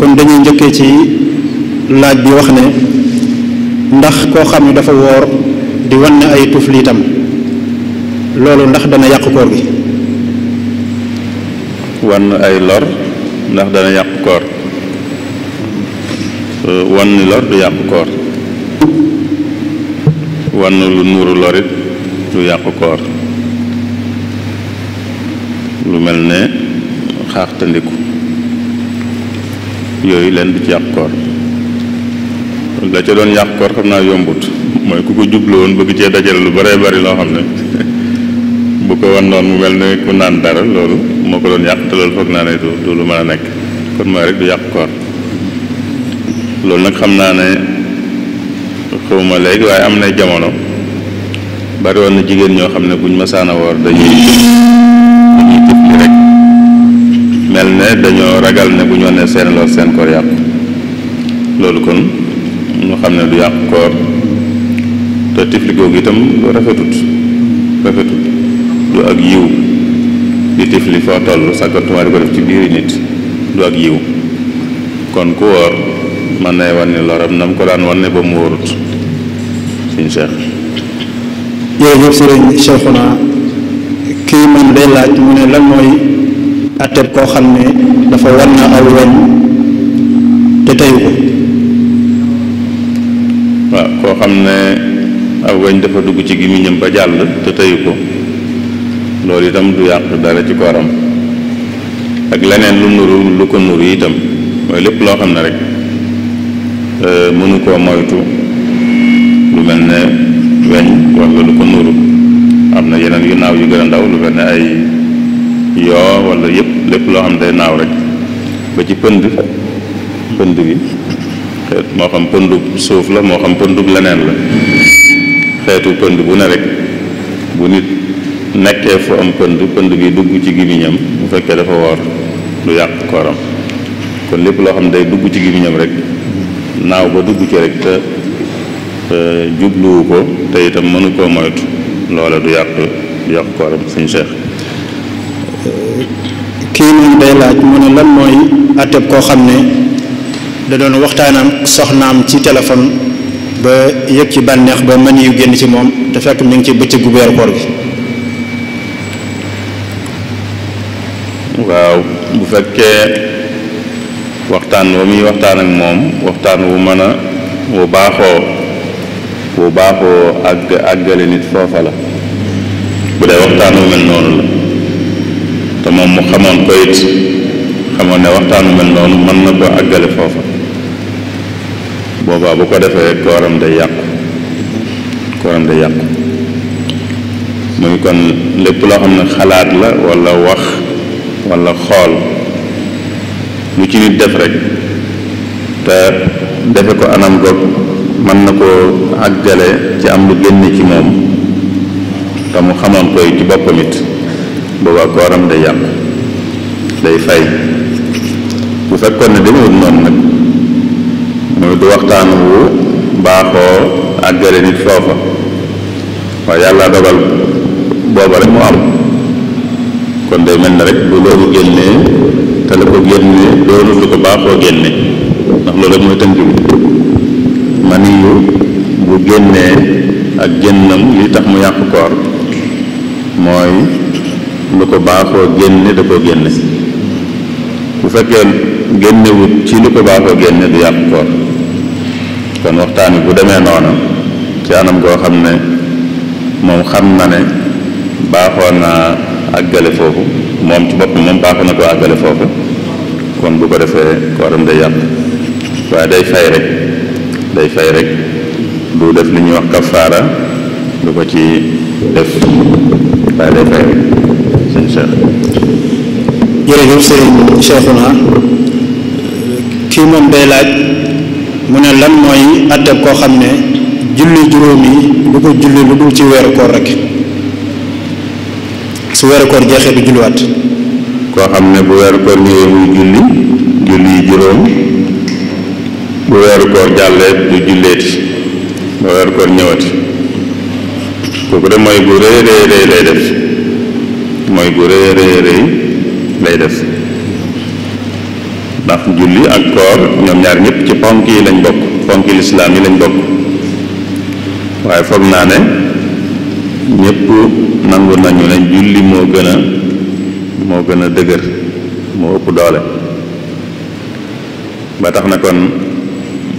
kon dañuy njëkkee ci laaj bi wax ne ndax koo xam ne dafa woor di wan ne ay tuflitam loolu ndax dana yàq koor gi. wan ay lor ndax dana yàq koor. wan ni lor du yàq koor. wan lu nuuru lorit du yàq koor. lu mel ne xaaxtandiku yooyu leen du ci yàq koor. la ca doon yàq koor xam naa yombut mooy ku ko jublu woon bëgg cee dajale lu bare bari loo xam ne bu ko wan noonu mu mel ne ku naan dara loolu moo ko doon yàq te loolu foog naa ne du lu mën a nekk kon mooy rek du yàq koor. loolu nag xam naa ne xawma léegi waaye am na jamono bari woon na jigéen ñoo xam ne buñ masaana woor dañuy tifli rek mel ne dañoo ragal ne bu ñu wonee seen lor seen koor yàqu. loolu kon ñu xam ne du yàq koor te tifli googu itam rafetut du ak yiw di tifli foo toll sàkkantuma di ko def ci biiri nit du ak yiw kon ku woor man nay wan ni loram na mu ko daan wan ne ba mu wóorut suñ Cheikh. jërëjëf sëriñ Cheikhouna kii moom day laaj mu ne lan mooy atteb koo xam ne dafa wan na aw weñ te teyu ko. waaw koo xam ne aw weñ dafa dugg ci gémmiñam ba jàll te teyu ko loolu itam du yàq dara ci kooram ak leneen lu nuru lu ko nuru itam mooy lépp loo xam ne rek mënu koo moytu lu mel ne weñ wala lu ko nuru am na yeneen yu naaw yu gën a ndaw lu mel ne ay yoo wala yëpp lépp loo xam ne day naaw rek ba ci pënd bi xeet moo xam pëndub suuf la moo xam pëndub leneen la xeetu pënd bu ne rek bu nit nekkee fu am pënd bi dugg ci gémmiñam bu fekkee dafa woor du yàq kooram kon lépp loo xam ne day dugg ci gémmiñam rek naaw ba dugg ci rek te jubluwu ko te itam mënu koo moytu loola du yàq kooram suñu Cheikh. kii moom day laaj mu ne lan mooy atteb koo xam ne da doon waxtaanam soxnaam ci téléphone ba yëg ci bànneex ba mën yu génn ci moom te fekk mi ngi ci bëccëgu weeru koor gi. waaw bu fekkee waxtaan wa muy waxtaan ak moom waxtaan wu mën a wu baaxoo àggale nit foofa la bu dee waxtaan wu mel noonu la te moom mu xamoon ko it xamoon ne waxtaan wu mel noonu mën na ko àggale foofa boobaa bu ko defee kooram day yàqu muy kon lépp loo xam ne xalaat la walla wax walla xool lu ci nit def rek te defe ko anam goog mën na koo àggale ci am lu génne ci moom te mu xamoon koy ci boppam it boobaa kooram day yàqu day fay bu fekkoon ne demewut noonu nag muy du waxtaan wu baaxoo àggale nit foofa waaye yàlla dogal booba rek mu am kon day mel ne rek bu loolu génnee te la ko génnee doonul lu ko baaxoo génne ndax loolu rek mooy tënk bi mani yu bu génnee ak génnam li tax mu yàq koor mooy lu ko baaxoo génne da koo génne bu fekkee génnewut ci lu ko baaxoo génne du yàq koor kon waxtaan wi bu demee noona ci anam goo xam ne moom xam na ne baaxoo naa àggale foofu moom ci bopp moom baaxoo na ko àggale foofu kon bu ko defee kooram day yàq waaye day fay rek du def li ñuy wax kafaara du ko ci def waaye day fay rek sëñ Cheikh. jërëjëf sëriñ Cheikhouna kii moom day laaj mu ne lan mooy atteb koo xam ne julli juróom yi du ko julli lu dul ci weeru koor rek su weeru koor jeexee du julliwaat. koo xam ne bu weeru koor ñëwee muy julli yi juróom bu weeru koor jàllee du julleeti ba weeru koor ñëwati kooku de mooy bu rëy rëy rëy lay def mooy bu rëy rëy rëy lay def ndax julli ak koor ñoom ñaar ñëpp ci ponk yi lañ bokk, ponk yi lislaam yi lañ bokk. waaye foog naa ne ñëpp nangu nañu ne julli moo gën a dëgër, moo ëpp doole. ba tax na kon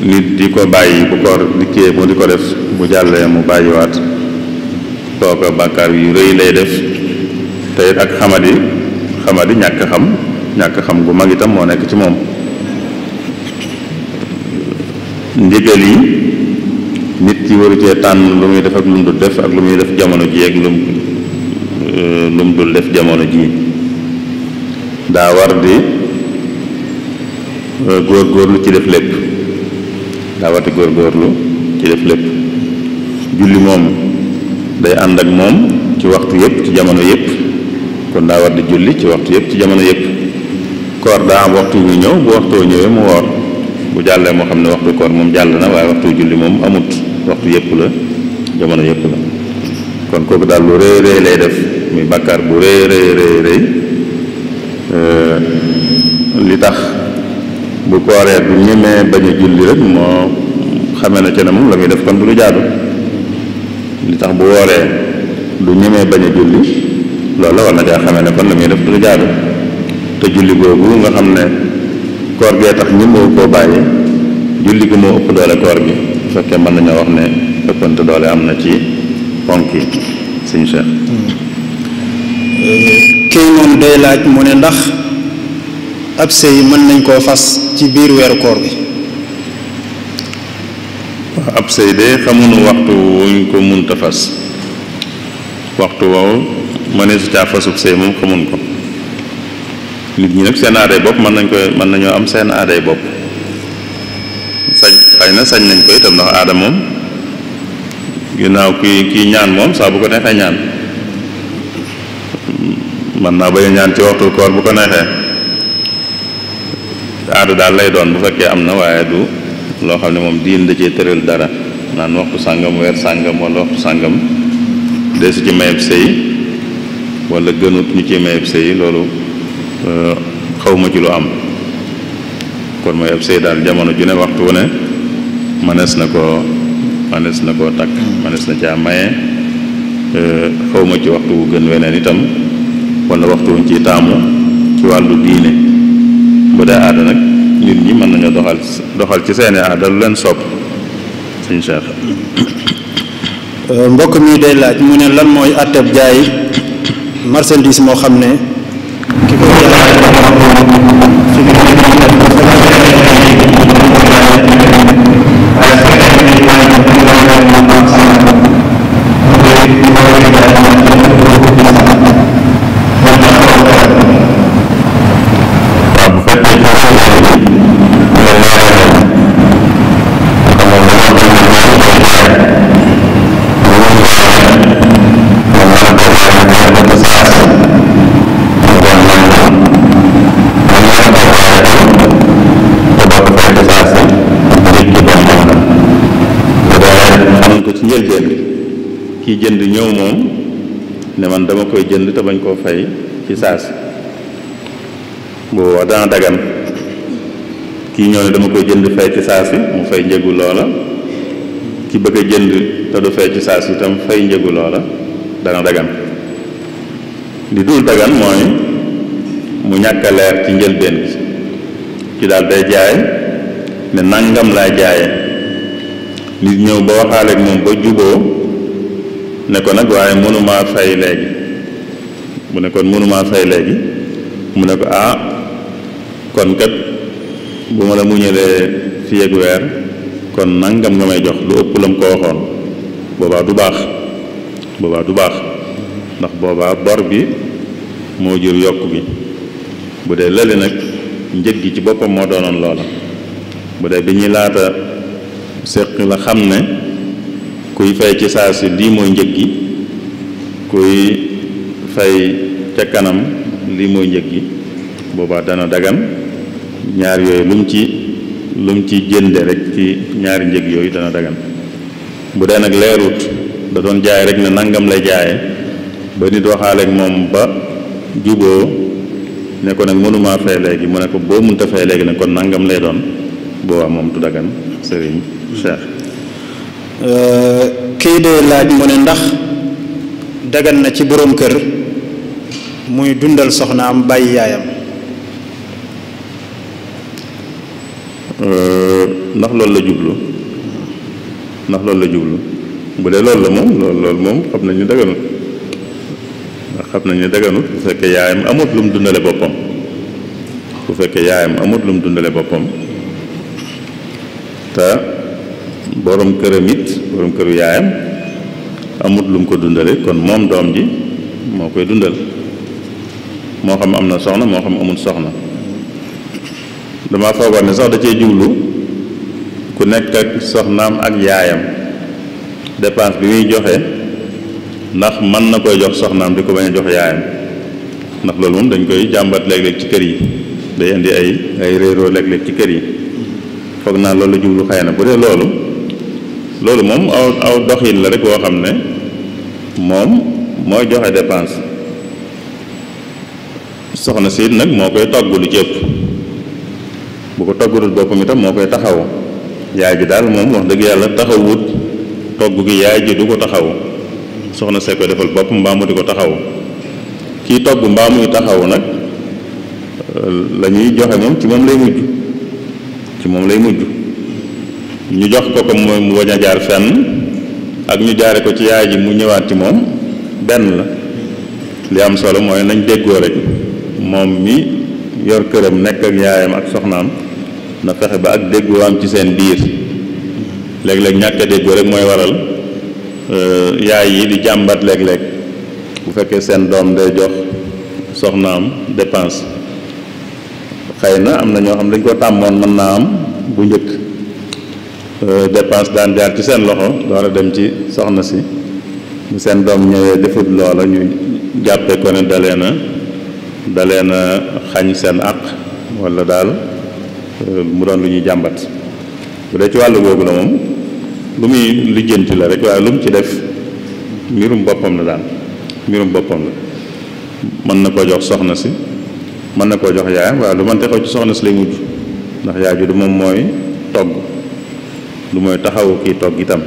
nit di ko bàyyi bu koor dikkee mu di ko def, bu jàllee mu bàyyiwaat, kooka bàkkaar yu rëy lay def. te it ak xamadi ñàkk xam gu mag itam moo nekk ci moom. ndigal yi nit ki waru cee tànn lu muy def ak lu mu dul def, ak lu muy def jamono ji ak lu mu dul def jamono ji. daa war di góorgóorlu ci def lépp, ci def lépp. julli moom day ànd ak moom ci waxtu yépp, ci jamono yépp, kon daa war di julli ci waxtu yépp, ci jamono yépp. koor daa am waxtu yu ñëw, bu waxtoo ñëwee mu woor, bu jàllee moo xam ne waxtu koor moom jàll na, waaye waxtu julli moom amut, waxtu yépp la, jamono yépp la. kon kooku daal lu rëy rëy lay def, muy bàkkaar bu rëy rëy. li tax bu kooree du ñemee bañ a julli rek moo xamee na ca ne moom la muy def kon du lu jaadu. li tax bu wooree du ñemee bañ a julli loolu la war na caa xamee ne kon la muy def du lu jaadu. te julli googu nga xam ne koor gee tax ñi moo koo bàyyi, julli gi moo ëpp doole koor gi, bu fekkee mën nañoo wax ne ëppante doole am na ci ponk yi. Sëñ Cheikh kii moom day laaj mu ne ndax ab sëy mën nañ koo fas ci biir weeru koor bi. waaw ab sëy de xamuñu waxtu wuñ ko munta fas, waxtu woowu mënee su caa fasub sëy moom xamuñ ko. nit ñi nag seen aaday bopp mën nañoo am seen aaday bopp, xëy na sañ nañ ko itam, ndax aada moom ginnaaw kii ñaan moom saa bu ko neexee ñaan, mën naa bañ a ñaan ci waxtu koor bu ko neexee. aada daal lay doon bu fekkee am na, waaye du loo xam ne moom diin da cee tëral dara naan waxtu sàngam weer sàngam wala waxtu sàngam de su ci mayeb sëy wala gënut ñu ci mayeb sëy, loolu xawma ci lu am. kon mooy ab sëy daal jamono ju ne waxtu wu ne mënees na koo takk, mënees na caa maye. xawma ci waxtu wu gën weneen itam, wala waxtu wuñ ci taamu ci wàllu diine. bu dee aada nag nit ñi mën nañoo doxal ci seeni aada lu leen sopp. Sëñ Cheikh mbokk mi day laaj mu ne lan mooy àtteb jaay marchandise moo xam ne ki ko jaay kii jënd ñëw moom ne man dama koy jënd te bañ koo fay ci saasi, booba dana dagan. kii ñëw ne dama koy jënd fay ci saasi, mu fay njëgu loola. ki bëgg a jënd te du fay ci saasi itam fay njëgu loola, dana dagan. li dul dagan mooy mu ñàkk a leer ci njëlbeen gi. ci daal day jaay ne nangam laa jaaye, nit ñëw ba waxaaleeg moom ba juboo ne ko nag waaye mënumaa fay léegi. mu ne kon mënumaa fay léegi, mu ne ko kon kat bu ma la muñalee fii ak weer kon nangam nga may jox lu ëpp la mu ko waxoon. boobaa du baax ndax boobaa bor bi moo jur yokk bi. bu dee lële nag njëg gi ci boppam moo doonoon loola. bu dee bi ñuy laata séq la xam ne kuy fay ci saa si lii mooy njëg gi, kuy fay ca kanam lii mooy njëg gi, boobaa dana dagan ñaar yooyu lu mu ci jënde rek ci ñaari njëg yooyu dana dagan. bu dee nag leerut, da doon jaay rek ne nangam lay jaaye ba nit waxaaleeg moom ba juboo ne ko nag mënumaa fay léegi mu ne ko boo mënta fay léegi nag kon nangam lay doon boobaa moom du dagan sëriñ Cheikh. kii de laaj mu ne ndax dagan na ci boroom kër muy dundal soxnaam bàyyi yaayam. ndax loolu la jublu bu dee loolu la moom loolu moom xam nañ ne daganut ndax xam nañ ne daganut bu fekkee yaayam amut lu mu dundale boppam te borom këram it borom këru yaayam amut lu mu ko dundale kon moom doom ji moo koy dundal moo xam am na soxna moo xam amul soxna. dama foogoon ne sax da cee jublu ku nekk ak soxnaam ak yaayam dépense bi muy joxe ndax mën na koy jox soxnaam di ko bañ a jox yaayam ndax loolu moom dañ koy jàmbat léeg-léeg ci kër yi day indi ay réeroo léeg-léeg ci kër yi foog naa loolu la jublu xëy na bu dee loolu moom aw doxin la rek boo xam ne moom mooy joxe dépense soxna si nag moo koy togg lu ci ëpp bu ko toggalul boppam itam moo koy taxawu yaay ji daal moom wax dëgg yàlla taxawut togg gi yaay ji du ko taxawu soxna see koy defal bopp mbaa mu di ko taxawu kii togg mbaa muy taxawu nag la ñuy joxe moom ci moom lay mujj ñu jox ko mooy mu wañ a jaar fenn ak ñu jaare ko ci yaay ji mu ñëwaat ci moom benn la li am solo mooy nañ déggoo rek moom mi yor këram nekk ak yaayam ak soxnaam na fexe ba ak déggoo am ci seen biir léeg-léeg ñàkk a déggoo rek mooy waral yaay yi di jàmbat léeg-léeg bu fekkee seen doom day jox soxnaam dépense xëy na am na ñoo xam dañ ko tàmmoon mën naa am bu njëkk dépense daan jaar ci seen loxo door a dem ci soxna si bu seen doom ñëwee defut loola ñu jàppee ko ne dalee na xañ seen àq walla daal mu doon lu ñuy jàmbat bu dee ci wàllu googu la moom lu muy lijjanti la rek waaye lu mu ci def mbirum boppam la daal mbirum boppam la mën na koo jox soxna si mën na koo jox yaayam waaye lu mënte xew ci soxna si lay mujj ndax yaay ju du moom mooy togg lu mooy taxawu kii togg itam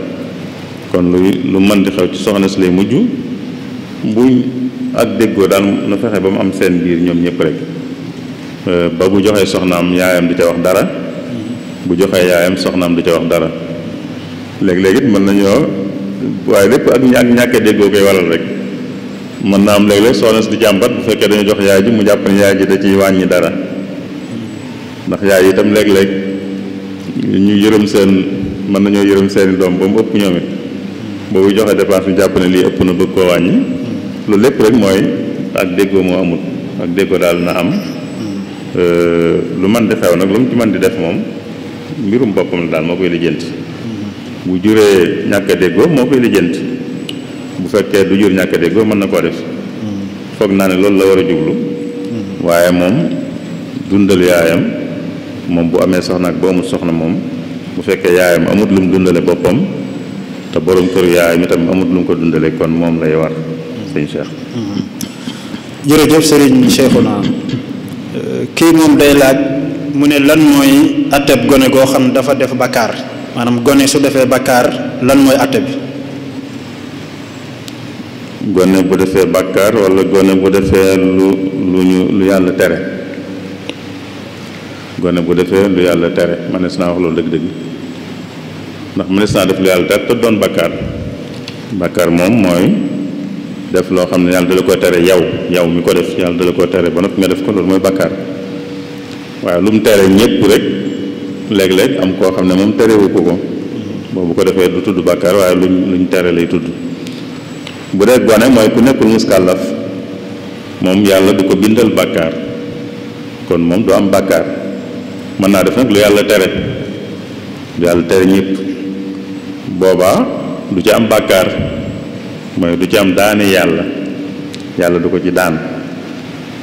kon lu mën di xew ci soxna si lay mujj buñ ak déggoo daal na fexe ba mu am seen biir ñoom ñëpp rek ba bu joxee soxnaam yaayam di ca wax dara bu joxee yaayam soxnaam di ca wax dara léeg-léeg it mën nañoo waaye lépp ak ñàkk déggoo koy waral rek mën na am léeg-léeg soxna si di jàmbat bu fekkee dañu jox yaay ji mu jàpp ne yaay ji da ciy wàññi dara ndax yaay yi itam léeg-léeg ñu yërëm seen mën nañoo yërëm seeni doom ba mu ëpp ñoom it boobu joxe dépense ñu jàpp ne lii ëpp na bëgg koo wàññi loolu lépp rek mooy ak déggoo moo amul ak déggoo daal na am lu man di xew nag lu mu ci mën di def moom mbirum boppam la daal moo koy lijjanti bu juree ñàkk a déggoo moo koy lijjanti bu fekkee du jur ñàkk a déggoo mën na koo def foog naa ne loolu la war a jublu waaye moom dundal yaayam moom bu amee soxna ak bu amul soxna moom bu fekkee yaayam amut lu mu dundale boppam te borom këru yaayam itam amut lu mu ko dundale kon moom lay war sëñ Cheikh. jërëjëf Serigne Cheikhouna kii moom day laaj mu ne lan mooy atteb gone goo xam dafa def bakkaar maanaam gone su defee bakkaar lan mooy atte bi. gone bu defee bakkaar walla gone bu defee lu yàlla tere gone bu defee lu yàlla tere mënees naa wax loolu dëgg-dëgg ndax mënees naa def lu yàlla tere te doon bakkaar bakkaar moom mooy def loo xam ne yàlla dala ko tere yow mi ko def yàlla dala ko tere ba noppi nga def ko loolu mooy bakkaar waaye lu mu tere ñépp rek léeg-léeg am koo xam ne moom terewu ko boobu ko defee du tudd bakkaar waaye luñ tere lay tudd bu dee gone mooy ku nekkul muskàllaf moom yàlla du ko bindal bakkaar kon moom du am bakkaar mën naa def nag lu yàlla tere ñépp boobaa du ci am bakkaar mooy du ci am daani yàlla du ko ci daan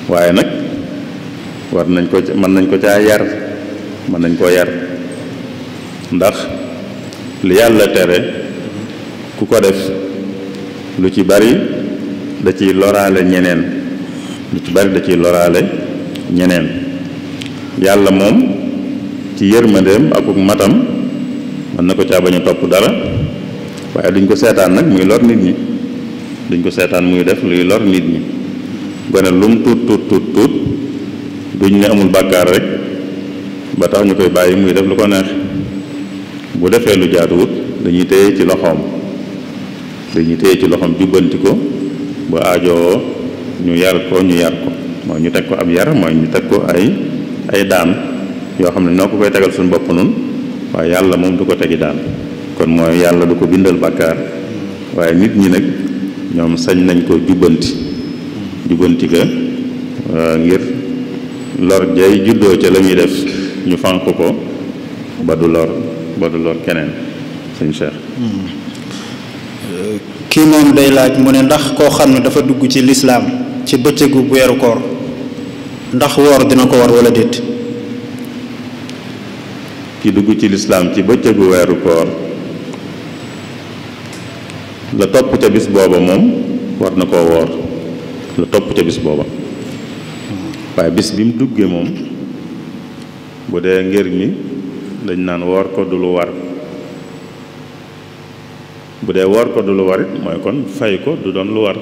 waaye nag mën nañ ko caa yar mën nañ koo yar ndax li yàlla tere ku ko def lu ci bari da ciy loraale ñeneen lu ci bari da ciy loraale ñeneen. yàlla moom ci yërmandeem akuk matam mën na ko caa bañ a topp dara, waaye duñ ko seetaan nag muy lor nit ñi, duñ ko seetaan muy def luy lor nit ñi. gone lum tuut duñ ne amul bàkkaar rek ba tax ñu koy bàyyi muy def lu ko neex. bu defee lu jaaduwut dañuy téye ci loxoom jubbanti ko bu aajoo ñu yar ko mooy ñu teg ko ab yar, mooy ñu teg ko ay daan yoo xam ne noo ko koy tegal suñu bopp nun waaye yàlla moom du ko tegi daan. kon mooy yàlla du ko bindal bàkkaar, waaye nit ñi nag ñoom sañ nañ ko jubbanti ga ngir lor jay juddoo ca la ñuy def ñu fànq ko ba du lor keneen. sëñ Cheikh kii moom day laaj mu ne ndax koo xam ne dafa dugg ci lislaam ci bëccëgu weeru koor ndax woor dina ko war wala déet? ki dugg ci lislaam ci bëccëgu weeru koor la topp ca bis booba moom war na koo woor, la topp ca bis booba. waaye bis bi mu duggee moom bu dee ngir mi dañ naan woor ko du lu war. bu dee woor ko du lu war it mooy kon fay ko du doon lu war.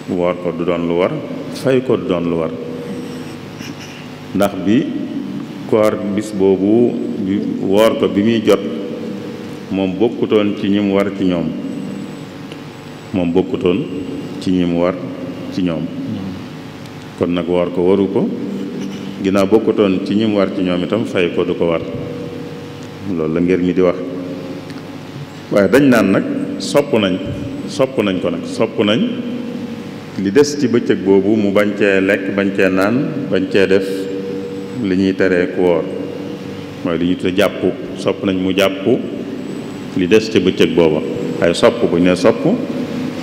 woor ko du doon lu war, fay ko du doon lu war, ndax bi koor bis boobu bi woor ko bi muy jot moom bokkutoon ci ñi mu war ci ñoom, kon nag woor ko waru ko. ginnaaw bokkutoon ci ñi mu war ci ñoom itam fay ko du ko war. loolu la ngir mi di wax. waaye dañ naan nag sopp nañ li des ci bëccëg boobu mu bañ cee lekk, bañ cee naan, bañ cee def li ñuy teree ku woor, mooy li ñuy tudde jàpp. sopp nañ mu jàpp li des ci bëccëg booba. waaye sopp bu ñu ne sopp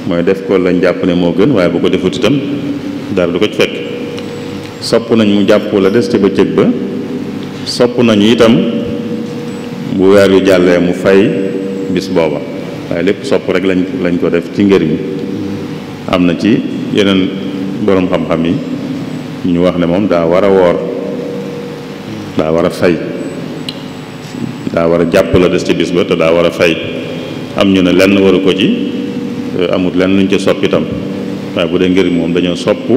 mooy def ko lañ jàpp ne moo gën, waaye bu ko defut itam dara du ko ci fekk. sopp nañ mu jàpp la des ci bëccëg ba. sopp nañu itam bu weer yu jàllee mu fay bis booba, waaye lépp sopp rek lañ ko def ci ngër mi. am na ci yeneen boroom xam-xam yi ñu wax ne moom daa war a woor, daa war a fay, daa war a jàpp la des ci bis ba te daa war a fay. am ñu ne lenn waru ko ci, amut lenn luñ ci sopp itam. waaye bu dee ngër mi moom dañoo sopp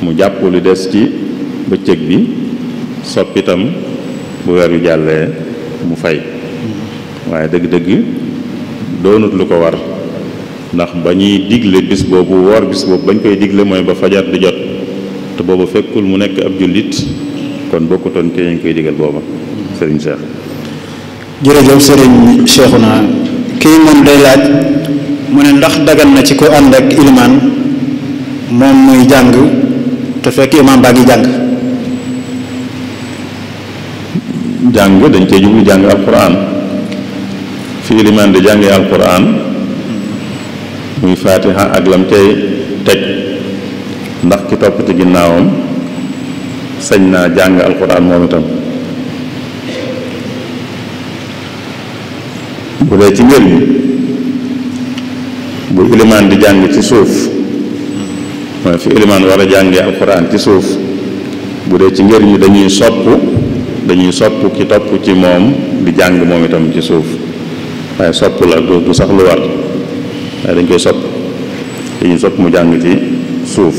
mu jàpp lu des ci bëccëg bi, sopp itam bu weer yu jàllee mu fay. waaye dëgg-dëgg doonut lu ko war, ndax ba ñuy digle bis boobu woor bis boobu bañ koy digle mooy ba fajar di jot, te boobu fekkul mu nekk ab jullit, kon bokkutoon ke ñu koy digal booba. sëriñ Cheikh. jërëjëf sëriñ Cheikhouna. kii moom day laaj mu ne ndax dagan na ci ko ànd ak ilimaan moom muy jàng te fekk imaam baa ngi jàng. dañ cee jublu jàng alquran. fi ilimaan di jàngee alquran muy fatiha ak lam cay teg, ndax ki topp ci ginnaawam sañ naa jàng alquran moom itam. bu dee ci ngër mi bu ilimaan di jàng ci suuf mooy fi ilimaan war a jàngee alquran ci suuf, bu dee ci ngër mi dañuy sopp ki topp ci moom di jàng moom itam ci suuf. waaye sopp la du sax lu war, waaye dañ koy dañuy sopp mu jàng ci suuf.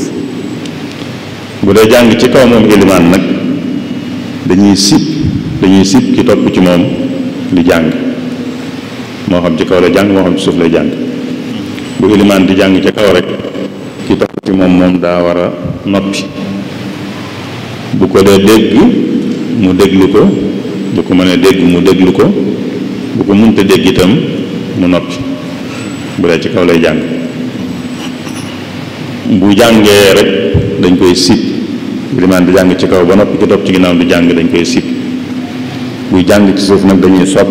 bu dee jàng ci kaw moom ilimaan nag dañuy sib ki topp ci moom di jàng, moo xam ci kaw lay jàng moo xam ci suuf lay jàng. bu ilimaan di jàng ci kaw rek ki topp ci moom daa war a noppi. bu ko dee dégg mu déglu ko, bu ko mënee dégg mu déglu ko, bu ko mënta dégg itam mu noppi. bu dee ci kaw lay jàng, bu jàngee rek dañ koy sib. ilimaan di jàng ci kaw ba noppi ki topp ci ginnaaw di jàng dañ koy sib. buy jàng ci suuf nag dañuy sopp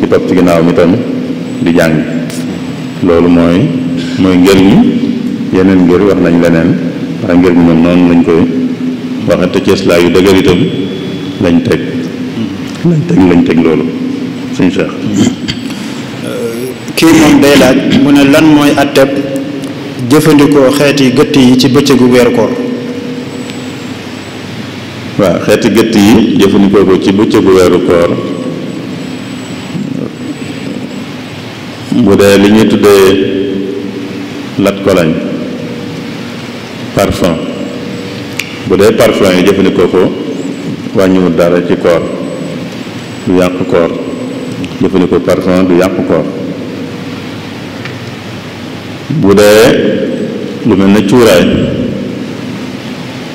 ki topp ci ginnaaw mi tam di jàng. loolu mooy ngër mi. yeneen ngër wax nañ leneen, waaye ngër mi moom noonu lañ koy waxe, te cëslaa yu dëgër itam lañ teg loolu. suñu Cheikh. kii moom day laaj mu ne lan mooy atteb jëfandikoo xeeti gëtt yi ci bëccëgu weeru koor. waaw xeeti gëtt yi jëfandikoo ko ci bëccëgu weeru koor bu dee li ñuy tuddee lat kolañ parfum bu dee parfum yi jëfandikoo ko wàññiwul dara ci koor du yàq koor jëfandikoo parfum du yàq koor bu dee lu mel ne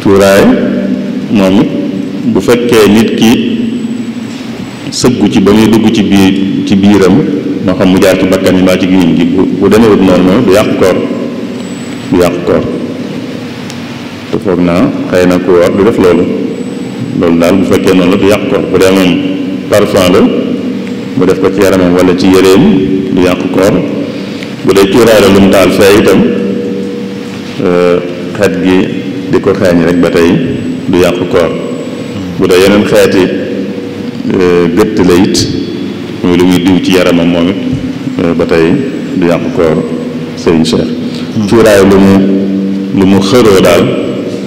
cuuraay moom it bu fekkee nit ki sëggu ci ba muy dugg ci biiram moo xam mu jaar ci bakkan yi mbaa ci gémmiñ gi bu demewut noonu du yàq koor te foog naa xëy na ku woor du def loolu daal bu fekkee noonu la du yàq koor bu dee moom parfum la mu def ko ci yaramam wala ci yéreem du yàq koor bu dee cuuraay la lu mu taal fee itam xeet gi di ko xeeñ rek ba tey du yàq koor bu dee yeneen xeeti gëtt la it muy lu muy diw ci yaramam moom it ba tey du yàq koor sëriñ Cheikh cuuraay lu mu xëroo daal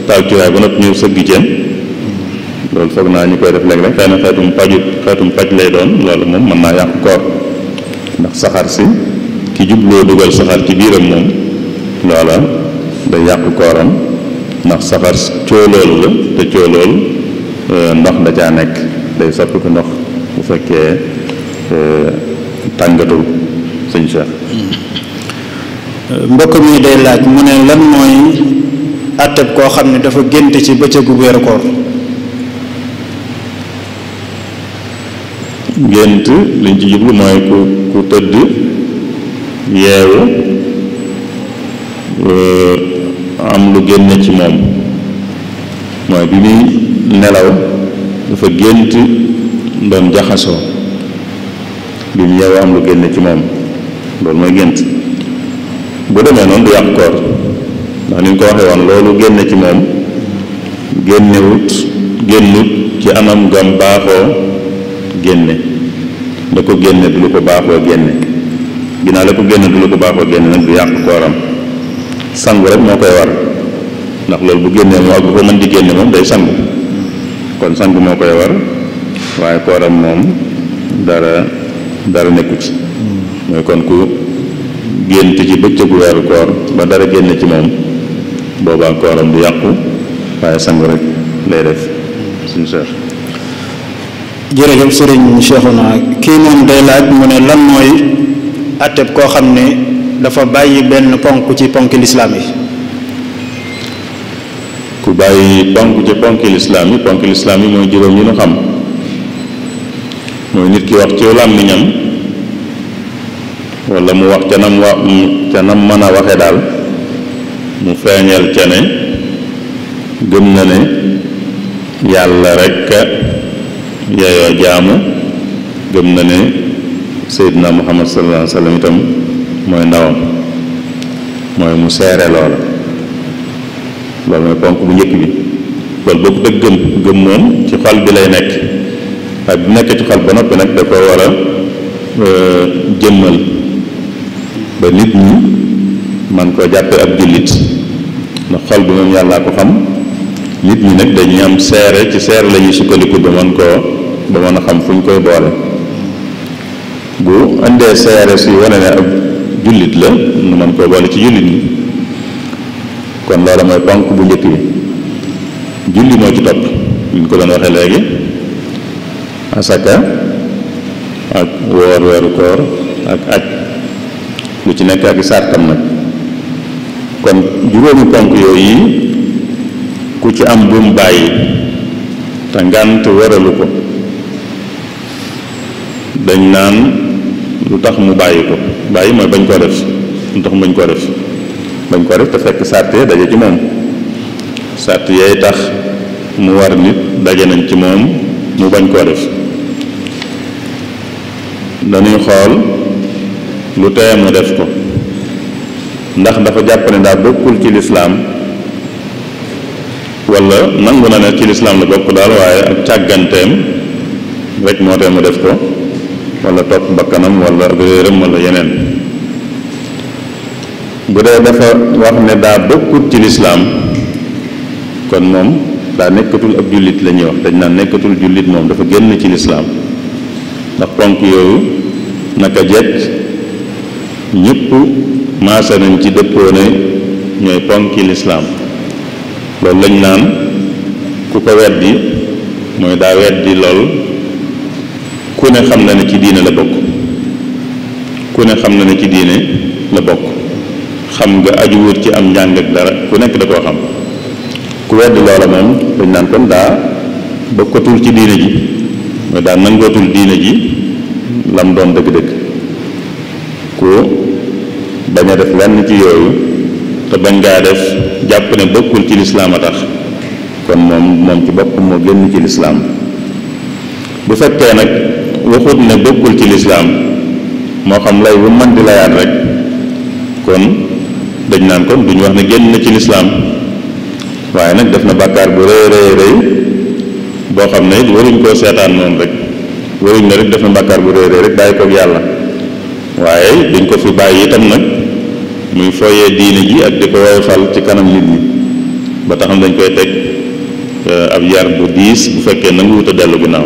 taal cuuraay ba noppi ñëw sëgg ceem loolu foog naa ñu koy def léeg-léeg xëy na xeetum paj lay doon loolu moom mën naa yàq koor ndax saxaar si ki jubloo dugal saxaar ci biiram moom loola day yàq kooram ndax saxaar cooloolu la te coolool ndox da caa nekk day soppi ko ndox bu fekkee tàngatul sëñ Cheikh. mbokk mi day laaj mu ne lan mooy àtteb koo xam ne dafa gént ci bëccëgu weeru koor. gént liñ ci jublu mooy ku tëdd yeewu am lu génne ci moom mooy bi muy nelaw dafa gént doon jaxasoo bi mu yeewu am lu génne ci moom loolu mooy gént bu demee noonu du yàq koor ndax ni ñu ko waxee woon loolu génne ci moom génnut ci anam gam baaxoo génne da ko génne du lu ko baaxoo génne ginnaaw la ko génne du lu ko baaxoo génne nag du yàq kooram sangu rek moo koy war ndax loolu bu génnee moom ak bu ko mën di génne moom day sangu kon sangu moo koy war waaye kooram moom dara nekku ci mooy kon ku gént ci bëccëgu weeru koor ba dara génne ci moom boobaa kooram du yàqu waaye sangu rek lay def suñu seex. jërëjëf sëriñ Cheikhouna kii moom day laaj mu ne lan mooy àtteb koo xam ne dafa bàyyi benn ponk ci ponki lislaam yi. ku bàyyi ponk ci ponki lislaam yi mooy juróom yi nu xam mooy nit ki wax ci làmmiñam walla mu wax ca nam mën a waxe daal mu feeñal ca ne gëm na ne yàlla rekk yeyoo jaamu gëm na ne Seydina Muhammad sallallahu alayhi wa sallam itam mooy ndawam mooy mu seere loola loolu mooy ponk bu njëkk bi loolu boobu dëgg gëm moom ci xol bi lay nekk ak bu nekk ci xol ba noppi nag da ko war a jëmmal ba nit ñi man koo jàppe ab jullit ndax xol bi moom yàllaa ko xam nit ñi nag dañuy am seere ci seere la ñuy sukkandiku ba mën a xam fu ñu koy boole bu indee seere si wane ne ab jullit la nu mën koo boole ci jullit ñi kon loola mooy ponk bu njëkk bi julli moo ci topp ñu ko doon waxee léegi asaka ak woor weeru koor ak aj lu ci nekk ak sartam nag kon juróomi ponk yooyu ku ci am bu mu bàyyi te ngànt waralu ko dañ naan lu tax mu bàyyi ko bàyyi mooy bañ koo def lu tax mu bañ koo def te fekk sàrt yee daje ci moom sàrt yeey tax mu war nit daje nañ ci moom mu bañ koo def dañuy xool lu teye mu def ko ndax dafa jàpp ne daa bokkul ci lislaam wala nangu na ne ci lislaam la bokk daal waaye ak càgganteem rek moo tee mu def ko wala topp bakkanam wala réeram wala yeneen bu dee dafa wax ne daa bokkut ci lislaam kon moom daa nekkatul ab jullit la ñuy wax, dañ naan nekkatul jullit moom dafa génn ci lislaam. ndax ponk yooyu naka jekk ñëpp maase nañ ci dëppoo ne ñooy ponki lislaam. loolu lañ naan ku ko weddi mooy daa weddi lool ku ne xam na ne ci diine la bokk, ku ne xam na ne ci diine la bokk, xam nga aju wut ci am njàng ak dara, ku nekk da koo xam. ku weddi loola moom dañ naan kon daa bokkatul ci diine ji, mooy daa nangootul diine ji lam doon dëgg-dëgg. ku bañ a def lenn ci yooyu te bañ ngaa def jàpp ne bokkul ci lislaam a tax, kon moom ci boppam moo génn ci lislaam. bu fekkee nag waxut ne bokkul ci lislaam, moo xam lay bu mën di layaat rek, kon dañ naan kon duñu wax ne génn na ci lislaam, waaye nag def na bàkkaar bu rëy rëy rëy boo xam ne waruñ koo seetaan noonu rek, waruñ ne rek def na bàkkaar bu rëy rëy rek bàyyi koog yàlla, waaye duñ ko fi bàyyi itam nag muy fooyee diine ji ak di ko woyofal ci kanam nit ñi, ba taxam dañ koy teg ab yar bu diis bu fekkee nangu wut a dellu ginnaaw.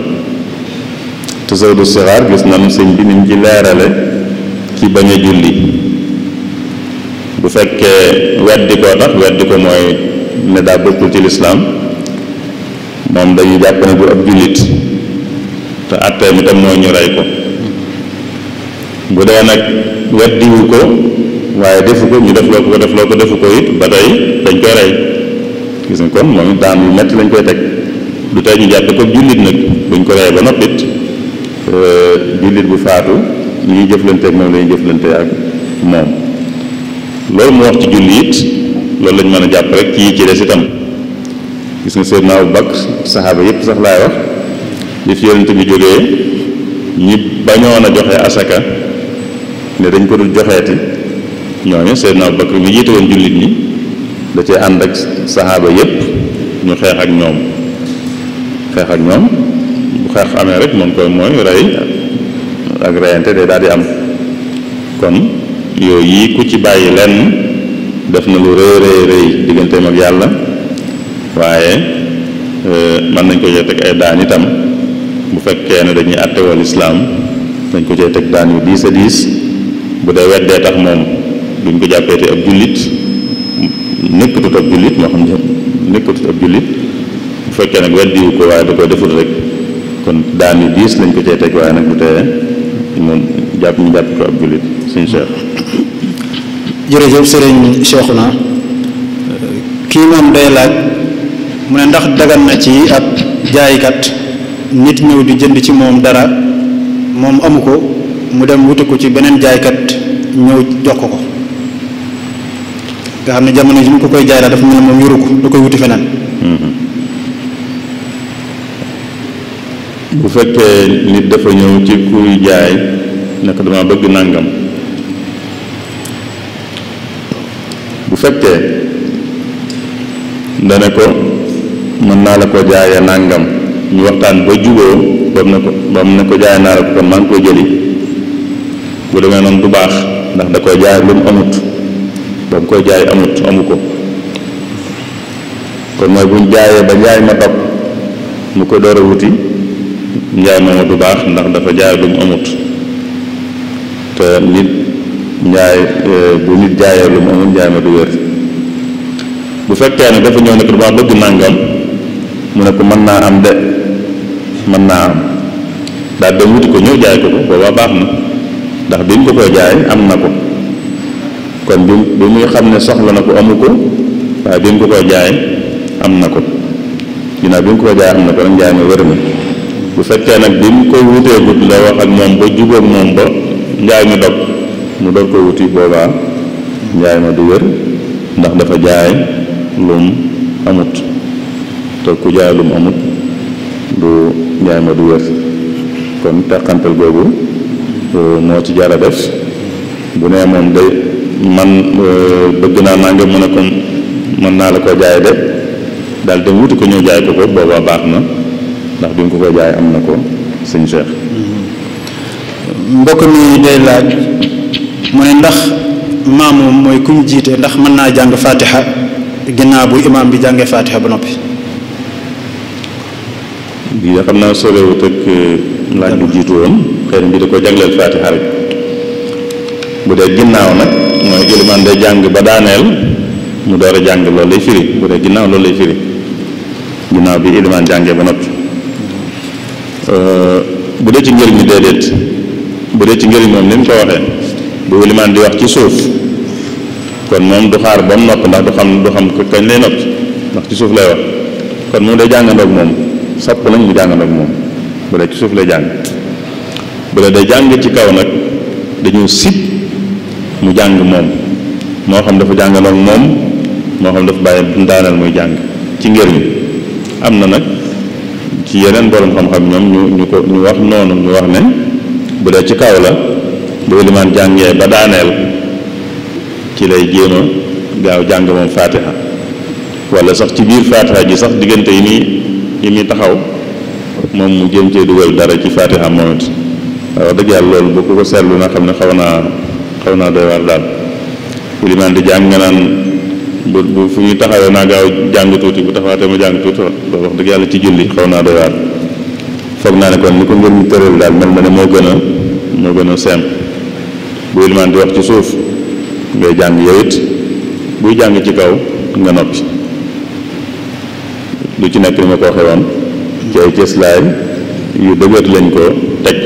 tasawudu sixaar gis nañu sëñ bi niñ ci leerale ci bañ a julli. bu fekkee weddi koo tax, weddi ko mooy ne daa bokkul ci lislaam, moom dañuy jàpp ne du ab jullit te atteem itam mooy ñu rey ko. bu dee nag weddiwu ko waaye defu ko, ñu def loo ko defu ko it ba tey dañ koy rey. gis nga kon moom it daan yu metti lañ koy teg, du tey ñu jàppe ko jullit nag buñ ko rey ba noppit jullit bu faatu ñuy jëflanteeg moom la ñuy jëflante ak moom. loolu mu wax ci julli it loolu lañ mën a jàpp rek ci des itam. gis nga Seydina Abu Bakr saxaaba yépp sax laay wax, li fi yonent bi jógee ñi bañoon a joxe asaka ne dañ ko dul joxeeti, ñooñu Seydina Abu Bakr mi jiite woon jullit ñi da cee ànd ak saxaaba yépp ñu xeex ak ñoom. bu xeex amee rek moom koy mooy rey ak reyante day daal di am. kon yooyu yi ku ci bàyyi lenn def na lu rëy rëy rëy digganteem ak yàlla, waaye mën nañ ko cee teg ay daan itam. bu fekkee ne dañuy àttewoo lislaam dañ ko cee teg daan yu diis a diis. bu dee weddee tax moom duñ ko jàppeete ab jullit, nekkatut ab jullit, moo xam ne nekkatut ab jullit. bu fekkee nag weddiwu ko waaye da koy defut rek, kon daan yu diis lañ ko cee teg, waaye nag du tee moom ñu jàpp ko ab jullit. suñu Cheikh. jërëjëf sëriñ Cheikhouna. kii moom day laaj mu ne ndax dagan na ci ab jaaykat nit ñëw di jënd ci moom dara moom amu ko, mu dem wuti ko ci beneen jaaykat ñëw jox ko nga xam ne jamono ji mu ko koy jaay dafa mel ne moom yoru ko, da koy wuti feneen. bu fekkee nit dafa ñëw ci kuy jaay ne ko dama bëgg nàngam, bu fekkee dane ko mën naa la ko jaayee nàngam, ñu waxtaan ba juboo ba mu ne ko jaay naa la ko kon maa ngi koy jëli, bu demee noonu du baax, ndax da koy jaay lu mu amut, ba mu koy jaay amu ko. kon mooy buñ jaayee ba njaay ma dog mu ko door a wuti, njaay ma du baax ndax dafa jaay lu mu amut. te nit njaay bu nit jaayee lu mu amut njaay ma du wér. bu fekkee ne dafa ñëw ne ko dama bëgg nàngam, mu ne ko mën naa am de, mën naa am, daal dem wuti ko ñëw jaay ko boobaa baax na, ndax bi mu ko koy jaay am na ko. kon bi muy xam ne soxla na ko amu ko, waaye bi mu ko koy jaay am na ko. ginnaaw bi mu ko koy jaay am na ko nag njaay ma wér na. bu fekkee nag bi mu koy wutee gut la wax ak moom ba jubóog moom ba njaay mi dog mu door ko wuti, boobaa njaay ma du wér, ndax dafa jaay lum amut, te ku jaay lum amut du njaay ma du wér. kon teqantal googu moo ci jar a def. bu nee moom day man bëgg naa nangam, mu ne ko mën naa la koo jaay de, daal dem wuti ko ñëw jaay ko boobaa baax na, ndax bi mu ko koy jaay am na ko. sëñ Cheikh. mbokk mi day laaj mu ne ndax maamu mooy kuñ jiite ndax mën naa jàng fatiha ginnaaw bu imaam bi jàngee fatiha ba noppi. bii da xam naa sorewut ak laaj bu jiitu woon xëy na bi da ko jagleel faatiha rek bu dee ginnaaw nag mooy ilimaan day jàng ba daaneel mu door a jàng loolu lay firi bu dee ginnaaw loolu lay firi ginnaaw bi ilimaan jàngee ba noppi bu dee ci njëriñ mi déedéet bu dee ci njëriñ moom ni mu ko waxee bu ilimaan di wax ci suuf kon moom du xaar ba mu nopp ndax du xam kañ lay noppi ndax ci suuf lay wax kon moom day jàngandoog moom sopp nañ mu jàngandoog moom bu dee ci suuf lay jàng bu dee day jàng ci kaw nag dañu sib mu jàng moom moo xam dafa jàngandoog moom moo xam dafa bàyyi daaneel muy jàng ci njëriñ am na nag ci yeneen borom xam-xam ñoom ñu wax noonu ñu wax ne bu dee ci kaw la bu ilimaan jàngee ba daaneel ci lay jéem a gaaw jàng moom faatiha wala sax ci biir faatiha ji sax diggante yi muy taxaw moom mu jéem cee dugal dara ci faatiha moom it wax dëgg yàlla loolu bu ko seetlu na xam ne xaw naa doy waar daal ilimaan di jàng nga naan bu fu ñuy taxawee naa gaaw jàng tuuti bu taxawaatee ma jàng tuuti loolu wax dëgg yàlla ci julli xaw naa doy waar foog naa ne kon ni ko ngeen ñu tëral daal mel na ne moo gën a simple bu ilimaan di wax ci suuf ngay jàng yow it buy jàng ci kaw nga noppi lu ci nekk ni ma ko waxee woon ci ay cëslaay yu dëgër lañ ko teg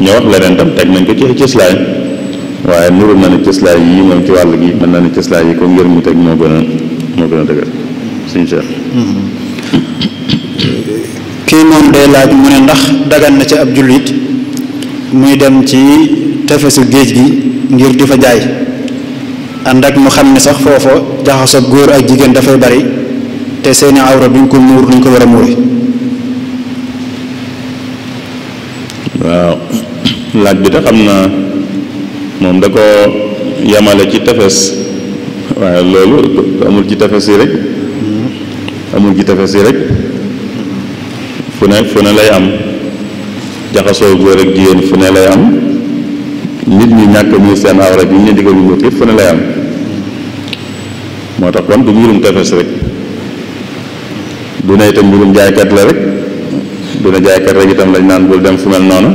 ñoo wax leneen tam teg nañ ko ci ay cëslaay waaye nuru na ne cëslaay yi moom ci wàll gi mën na ne cëslaay yi ko ngir mu teg moo gën a dëgër suñu Cheikh kii moom day laaj mu ne ndax dagan na ci ab jullit muy dem ci tefesu géej gi ngir di fa jaay ànd ak mu xam ne sax foofa jaxasoo góor ak jigéen dafay bari te seeni awra duñ ko muur duñ ko war a muuri. waaw laaj bi de xam naa moom da ko yamale ci tefes waaye loolu amul ci tefes yi rek fu ne lay am jaxasoo góor ak jigéen fu ne lay am nit ñi ñàkk muy seen awra bi ñu digal ñu yëpp fu ne lay am moo tax kon du mbirum tefes rek du ne itam mbirum jaaykat la rek du ne jaaykat rek itam lañ naan bul dem fu mel noonu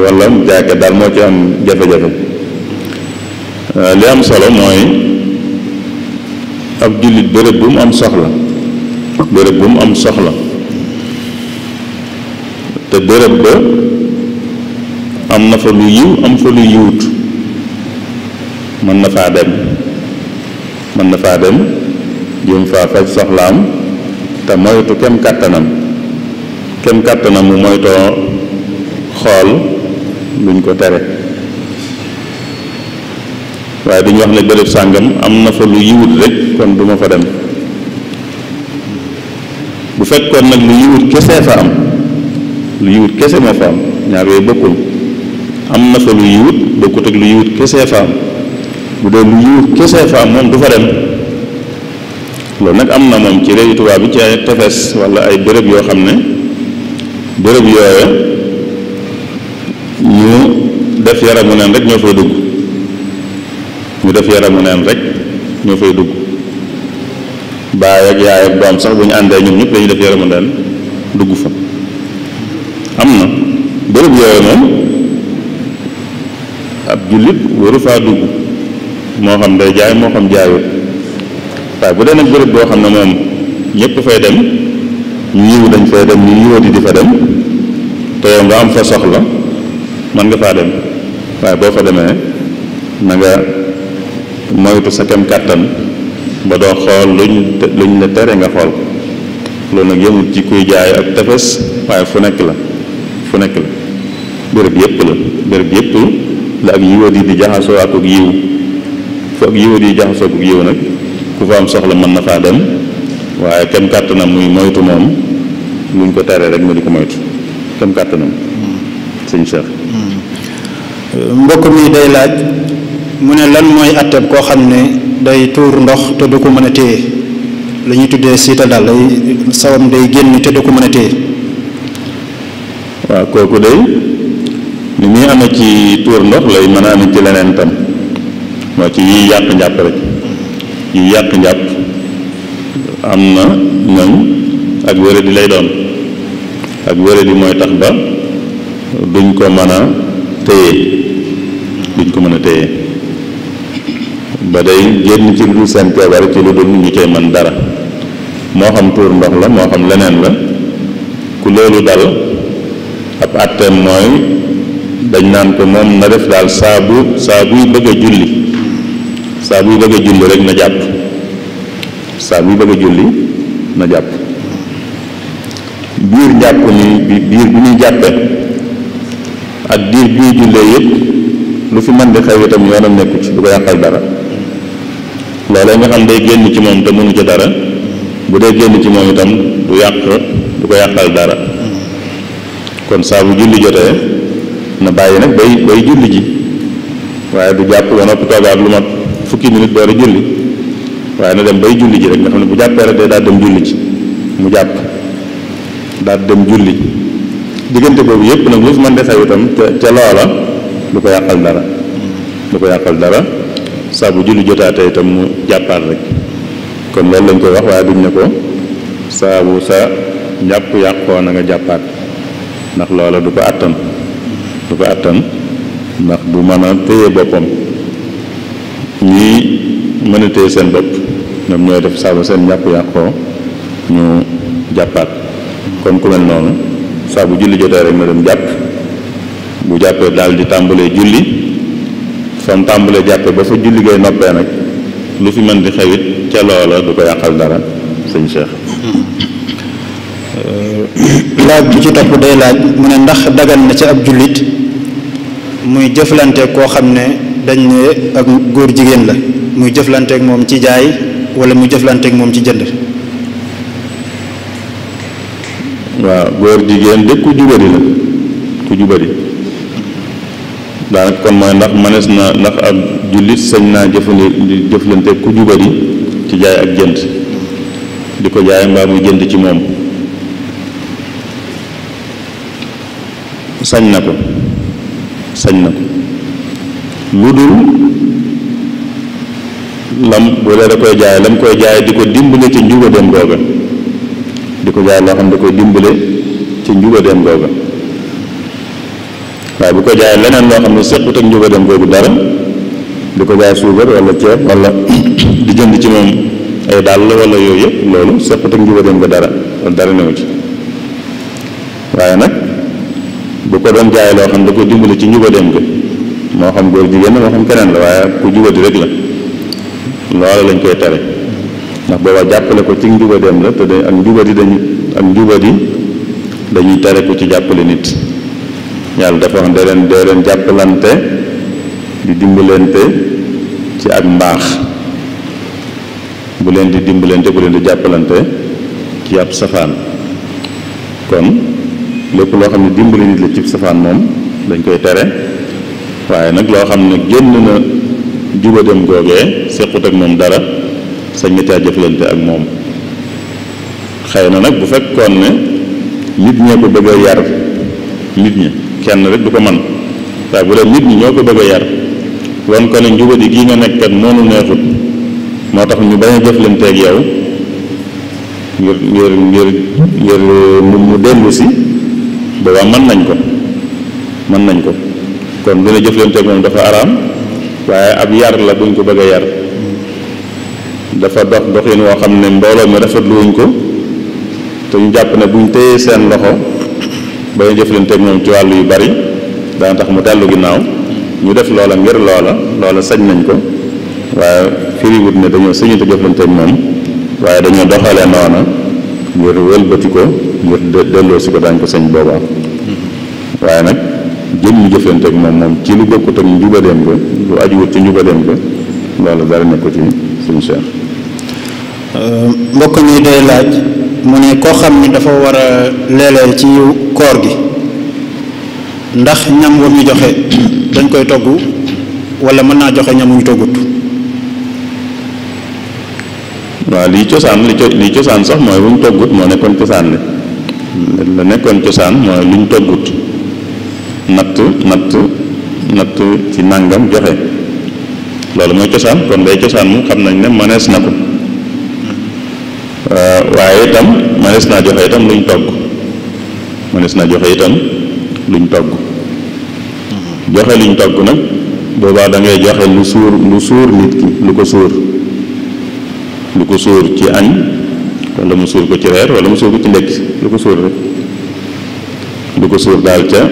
wala jaaykat daal moo ci am jafe-jafe li am solo mooy ab jullit béréb bu mu am soxla te béréb ba am na fa lu yiw am fa lu yiwut mën na faa dem jéem faa faj soxlaam te moytu kem kàttanam mu moytoo xool luñ ko tere waaye duñu wax ne béréb sàngam am na fa lu yiwut rek kon du ma fa dem bu fekkoon nag lu yiwut kese fa am lu yiwut kese moo fa am ñaar yooyu bokkul am na fa lu yiwut bokkut ak lu yiwut kese fa am bu dee lu yiwut kese fa am moom du fa dem loolu nag am na moom ci réewu tubaab bi ci ay tefes wala ay béréb yoo xam ne béréb yooya ñu def yaramu neen rek ñoo fay dugg baay ak yaay ak doom sax bu ñu àndee ñoom ñëpp dañuy def yaramu neen dugg fa am na béréb yooyu moom ab jullit waru faa dugg moo xam day jaay moo xam jaayut waaye bu dee nag béréb boo xam ne moom ñëpp fay dem ñu yiw dañ fay dem ñu yiwati di fa dem te yow nga am fa soxla mën nga faa dem waaye boo fa demee na nga moytu sa kem kàttan ba doo xool luñ la tere nga xool loolu nag yemut ci kuy jaay ak tefes waaye fu nekk la béréb yépp la ak yiwati di jaxasoo ak yiw fu ak yiwati di jaxasoo ak yiw nag ku fa am soxla mën na faa dem waaye kem kàttanam muy moytu moom luñ ko tere rek mu di ko moytu kem kàttanam sëñ Cheikh mbokk mi day laaj mu ne lan mooy atteb koo xam ne day tuur ndox te du ko mën a téye la ñuy tuddee siita daal day sawam day génn te du ko mën a téye. waaw kooku day ni muy amee ci tuur ndox lay mën a amee ci leneen tam moo ci yiy yàq njàpp rek yiy yàq njàpp am na ñoom ak wéradi lay doon ak wéradi mooy tax ba duñ ko mën a téye ba day génn ci lu dul seen coobare ci lu dul ñu cay mën dara moo xam tuur ndox la moo xam leneen la ku loolu dal ab àtteem mooy dañ naan ko moom na def daal saa buy bëgg a julli rek na jàpp saa buy bëgg a julli na jàpp biir jàpp ni biir bi ñuy jàppe ak diir bi ñuy jullee yëpp lu fi mën di xew itam yoonam nekku ci du ko yàqal dara loolee nga xam day génn ci moom te mënu ci dara bu dee génn ci moom itam du ko yàqal dara kon saa bu julli jotee na bàyyi nag bay julli ji waaye du jàpp ba noppi toogaat lu mat fukki minute door a julli waaye na dem bay julli ji rek nga xam ne bu jàppee rek day daal dem julli ji mu jàpp daal dem julli diggante boobu yépp nag lu fi mën di xew itam ca loola du ko yàqal dara saa bu julli jotaatee itam mu jàppaat rek kon loolu lañ koy wax waaye duñ ne ko saa bu sa njàpp yàqoo na nga jàppaat ndax loola du ko àttan ndax du mën a téye boppam ñii mën a téye seen bopp ñoom ñooy def saa bu seen njàpp yàqoo ñu jàppaat kon ku mel noonu saa bu julli jotee rek na dem jàpp bu jàppee daal di tàmbalee julli fam tàmbalee jàppe ba fa julli ngay noppee nag lu fi mën di xewit ca loola du ko yàqal dara sëñ Cheikh. laaj bi ci topp day laaj mu ne ndax dagan na ci ab jullit muy jëflanteeg koo xam ne dañ ne ak góor jigéen la muy jëflanteeg moom ci jaay wala muy jëflanteeg moom ci jënd. waaw góor jigéen de ku jubadi la ku jubadi daanaka kon mooy ndax mënees na ndax ab jullit sañ naa jëflante ku jubadi ci jaay ak jënd di ko jaay mbaa muy jënd ci moom sañ na ko lu dul lam bu dee da koy jaay lam koy jaay di ko dimbale ci njubadeem googa di ko jaay loo xam da koy dimbale ci njubadeem googa waaye bu ko jaay leneen loo xam ne sequt ak njubadeem googu dara di ko jaay suukar wala ceeb wala di jënd ci moom ay dàll wala yooyu yëpp loolu sequt ak njubadeem ga dara wala dara newu ci waaye nag bu ko doon jaay loo xam da koy dimbale ci njubadeem ga moo xam góor jigéen moo xam keneen la waaye ku jubadi rek la loola lañ koy tere ndax booba jàppale ko ci njubadeem la te ak njubadi dañuy tere ko ci jàppale nit yàlla dafa wax dee leen jàppalante di dimbalante ci ak mbaax bu leen di dimbalante bu leen di jàppalante ci ab safaan kon lépp loo xam ne dimbali nit la ci safaan moom dañ koy tere waaye nag loo xam ne génn na jubadem googee sequt ak moom dara sañ nga caa jëflante ak moom xëy na nag bu fekkoon ne nit ñee ko bëgg a yar nit ñi kenn rek du ko man waaye bu dee nit ñi ñoo ko bëgg a yar wan ko ne njubadi gii nga nekkat noonu neexut moo tax ñu bañ a jëflante ak yow ngir mu dellu si boobaa mën nañ ko kon dina jëflante ak moom dafa araam waaye ab yar la buñ ko bëgg a yar dafa doxin woo xam ne mbooloo mi rafetluwuñ ko te ñu jàpp ne buñ téyee seen loxo ba ñu jëflante ak moom ci wàllu yu bari dana tax mu dellu ginnaaw ñu def loola ngir loola sañ nañ ko waaye firiwut ne dañoo sañu te jëflante ak moom waaye dañoo doxalee noona ngir wëlbati ko ngir delloo si ko dañ ko sañ boobaa waaye nag jëm ñu jëflante ak moom ci lu bokkut ak njubadeem ga lu ajuwut ci njubadeem ga loolu dara nekku ci suñu Cheikh. mbokk mi day laaj mu ne koo xam ni dafa war a leeleel ci koor gi ndax ñam wa ñu joxe dañ koy togg wala mën naa joxe ñam wu ñu toggut. waaw lii cosaan sax mooy wuñ toggut moo nekkoon cosaan li la nekkoon cosaan mooy luñ toggut natt ci nàngam joxe loolu mooy cosaan kon day cosaan mu xam nañ ne mënees na ko waaye itam mënees naa joxe itam luñ togg mënees naa joxe itam luñ togg joxe luñ togg nag boobaa da ngay joxe lu suur nit ki lu ko suur ci añ wala mu suur ko ci reer wala mu suur ko ci ndekki lu ko suur rek lu ko suur daal ca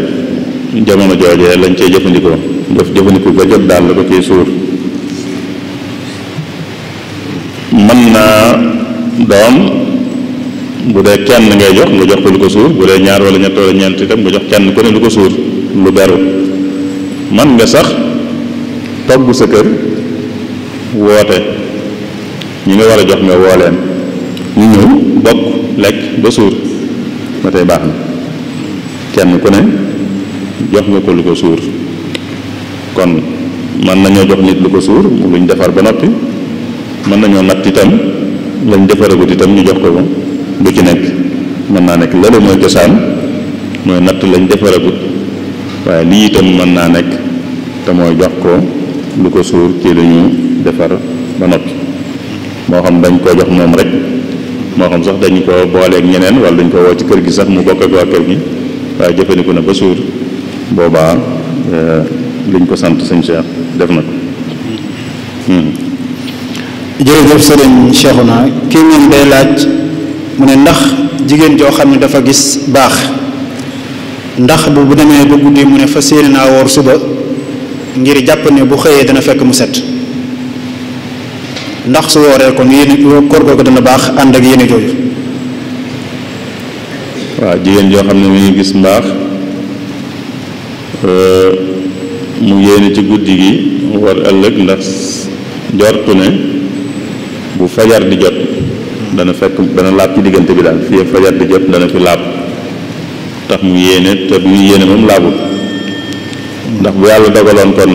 jamono joojee lañ cey jëfandikoo ga jot daal la ko ciy suur mën naa doon bu dee kenn ngay jox nga jox ko lu ko suur bu dee ñaar wala ñett wala ñeent itam nga jox kenn ku ne lu ko suur lu beru man nga sax togg sa kër woote ñi nga war a jox nga woo leen ñu ñëw bokk lekk ba suur ba tey baax na kenn ku ne jox nga ko lu ko suur kon mën nañoo jox nit lu ko suur luñ defar ba noppi mën nañoo natt itam lañ defaragut itam ñu jox ko ko lu ci nekk mën naa nekk lële mooy cosaan mooy natt lañ defaragut waaye lii itam mën naa nekk te mooy jox ko lu ko suur ci lu ñu defar ba noppi moo xam dañ koo jox moom rek moo xam sax dañ ko booleeg ñeneen wala dañ ko woo ci kër gi sax mu bokk ak waa kër gi waaye jëfandiku na ba suur boobaa liñ ko sant sëñ Cheikh def na ko. jërëjëf sëriñ Cheikhouna kii moom day laaj mu ne ndax jigéen joo xam ne dafa gis baax ndax bu demee ba guddi mu ne fas yéene naa woor suba ngir jàpp ne bu xëyee dana fekk mu set ndax su wooree kon yéene koor googu dana baax ànd ak yéene jooju. waaw jigéen joo xam ne mi ngi gis mbaax mu yéene ci guddi gi war ëllëg ndax jortu ne bu fajar di jot dana fekk dana laab ci diggante bi daal fii fajar di jot dana fi laab tax mu yéene te bu ñu yéene moom laabul ndax bu yàlla dogaloon kon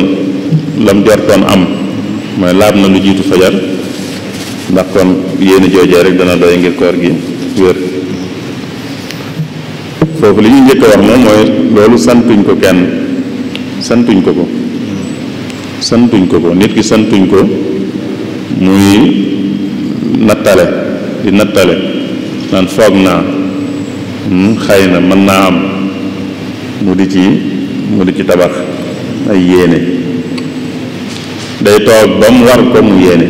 lam jortoon am mooy laab na lu jiitu fajar ndax kon yéene joojee rek dana doy ngir koor gi wér. foofu li ñu njëkk a wax moom mooy loolu santuñ ko kenn santuñ ko nit ki santuñ ko muy nattale di nattale naan foog naa xëy na mën naa am mu di ci tabax ay yéene day toog ba mu war ko mu yéene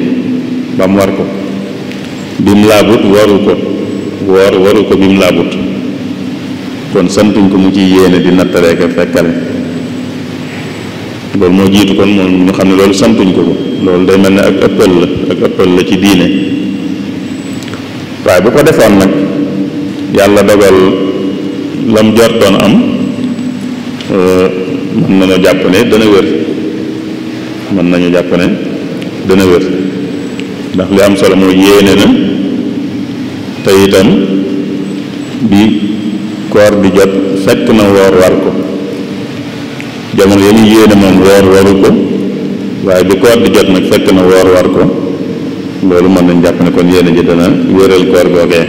ba mu war ko bi mu laabut waru ko bi mu laabut kon santuñ ko mu ci yéene di nattalee ko fekkale loolu moo jiitu kon moom ñu xam ne loolu santuñ ko loolu day mel ne ak ëppal la ci diine waaye bu ko defoon nag yàlla dogal lam jortoon am mën nañu jàpp ne dana wér ndax li am solo mooy yéene na te itam bi koor di jot fekk na woor war ko jamono ya ñu yéene moom woor waru ko waaye bi koor di jot nag fekk na woor war ko loolu mën nañ jàpp ne kon yéene ji dana wéral koor googee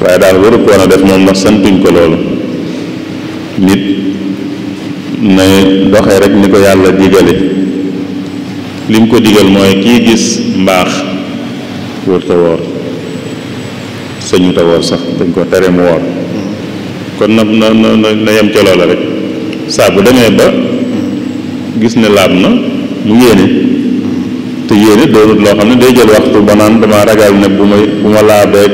waaye daal waru ko woon a def moom ndax santuñ ko loolu nit na doxee rek ni ko yàlla digale li mu ko digal mooy kii gis mbaax wërta woor sañu ta woor sax dañ ko tere mu woor kon na yem ca loola rek saa bu demee ba gis ne laab na mu yéene te yéene doonut loo xam ne day jël waxtu ba naan dama ragal ne bu ma laabeeg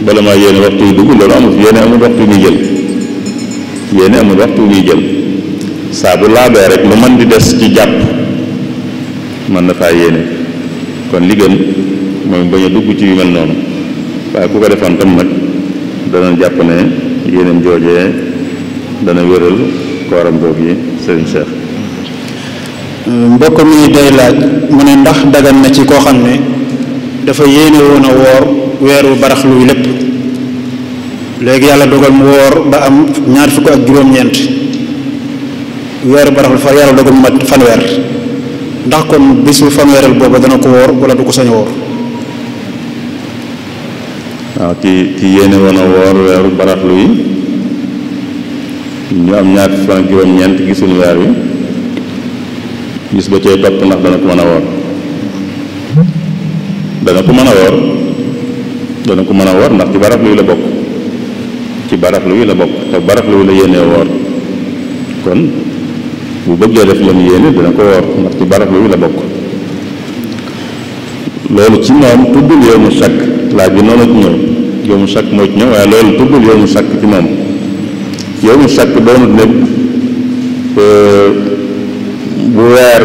bala maa yéene waxtu yu dugg loolu amul yéene amul waxtu muy jël saa bu laabee rek lu mën di des ci jàpp mën na faa yéene kon li gën mooy bañ a dugg ci yu mel noonu waaye ku ko defoon tam nag dana jàpp ne yéeneen joojee dana wéral kooram boobu yi Serigne Cheikh. mbokk mi day laaj mu ne ndax dagan na ci koo xam ne dafa yéene woon a woor weeru baraxlu lépp léegi yàlla dogal mu woor ba am 20 ak juróom-ñeent weeru baraxlu fa yàlla dogal mu mat fanweer ndax kon bisu fanweeral boobu dana ko woor wala du ko sañ a woor. waaw ki yéene woon a woor weeru baraxlu yi ñu am 20 fan ak juróom-ñeent gisuñu weer wi gis ba cay topp ndax dana ko mën a woor dana ko mën a woor ndax ci baraxlu yi la bokk, ci baraxlu yi la bokk te baraxlu yi la yéenee woor, kon bu bëggee def la mu yéene dana ko woor ndax ci baraxlu yi la bokk. loolu ci moom tuddul yow mu sakk, laaj bi noonu ci ñëw, yow mu sakk moo ci ñëw, waaye loolu tuddul yow mu sakk ci moom. yow mu sakk doonut ne bu weer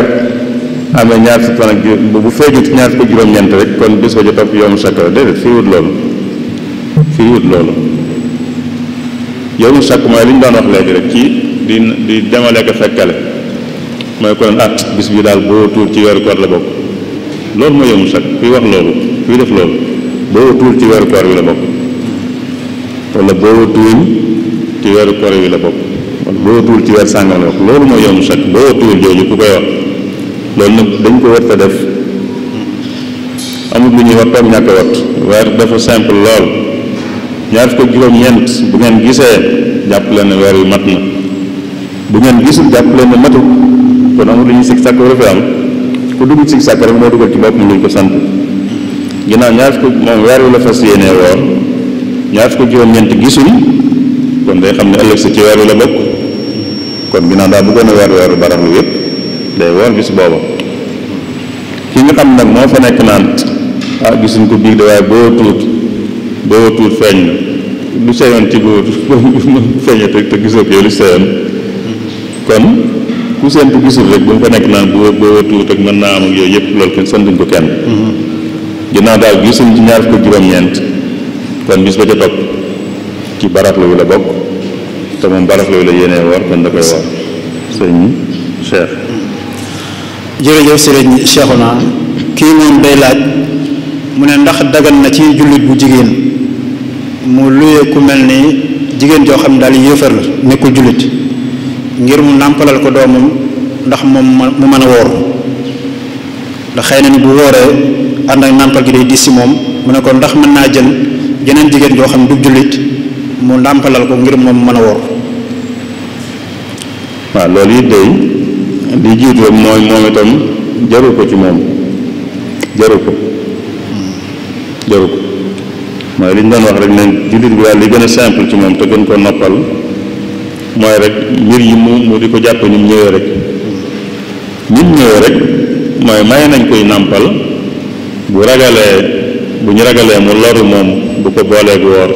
amee ñaar fukki fan ak bu feeñu ci ñaar fukki juróom-ñeent rek kon bis ba ca topp yow mu sakk la, déedéet firiwut loolu, firiwut loolu. yow mu sakk mooy li ñu doon wax léegi rek ci di demale ko fekkale, mooy kon bis bi daal boo tuur ci weeru koor la bokk, loolu mooy yow mu sakk. kuy wax loolu, kuy def loolu boo tuur ci weeru koor wi la bokk, wala boo tuur ci weeru koor wi la bokk, wala boo tuur ci weer sàngam la bokk, loolu mooy yow mu sakk. boo tuur jooju ku koy wax loolu nag dañ ko war a def, amul lu ñuy wax toog ñàkk a wat. weer dafa simple lool, ñaar fukk ak juróom-ñeent bu ngeen gisee jàpp leen ne weer wi mat na, bu ngeen gisul jàpp leen ne matul, kon amul lu ñuy sikk sàkk war a fi am. ku dugg sikk sàkk rek moo dugal ci bopp mu luñ ko sant. ginnaaw ñaar fukk moom weer wi la fas yéenee woor, ñaar fukk ak juróom-ñeent gisul, kon day xam ne ëllëg sa ci weer wi la bokk, kon ginnaaw daa bëggoon a weeru baraxlu yépp day woor bis booba. ki nga xam nag moo fa nekk naan gisuñ ko biig de waaye boo tuut feeñ na, lu seyoon ci boo feeñee te gisoo ko yow lu seyoon, kon ku seentu gisul rek bu mu fa nekk naan boo tuut ak mën naa am ak yooyu yëpp, loolu kenn santuñ ko kenn. ginnaaw daal gisuñ ci ñaar fukk juróom-ñeent kon bis ba ca topp ci baraxlu wi la bokk te moom baraxlu wi la yéenee woor, kon da koy woor. sëñ Cheikh. jërëjëf sëriñ Cheikhouna. kii moom day laaj mu ne ndax dagan na ci jullit bu jigéen mu luye ku mel ni jigéen joo xam ne daal yéefar la nekkul jullit ngir mu nàmpalal ko doomam ndax moom mu mën a woor, ndax xëy na ni bu wooree ànd ak nàmpal gi day dis si moom, mu ne ko ndax mën naa jël jeneen jigéen joo xam ne du jullit mu nàmpalal ko ngir moom mën a woor. waaw loolu it day li jiitu mooy moom itam jaru ko ci moom, jaru ko mooy li ñu doon wax rek ne jullit bi daal li gën a simple ci moom te gën ko noppal mooy rek mbir yi mu di ko jàpp ni mu ñëwee rek mooy may nañ koy nàmpal bu ñu ragalee mu loru moom bu ko booleeg woor,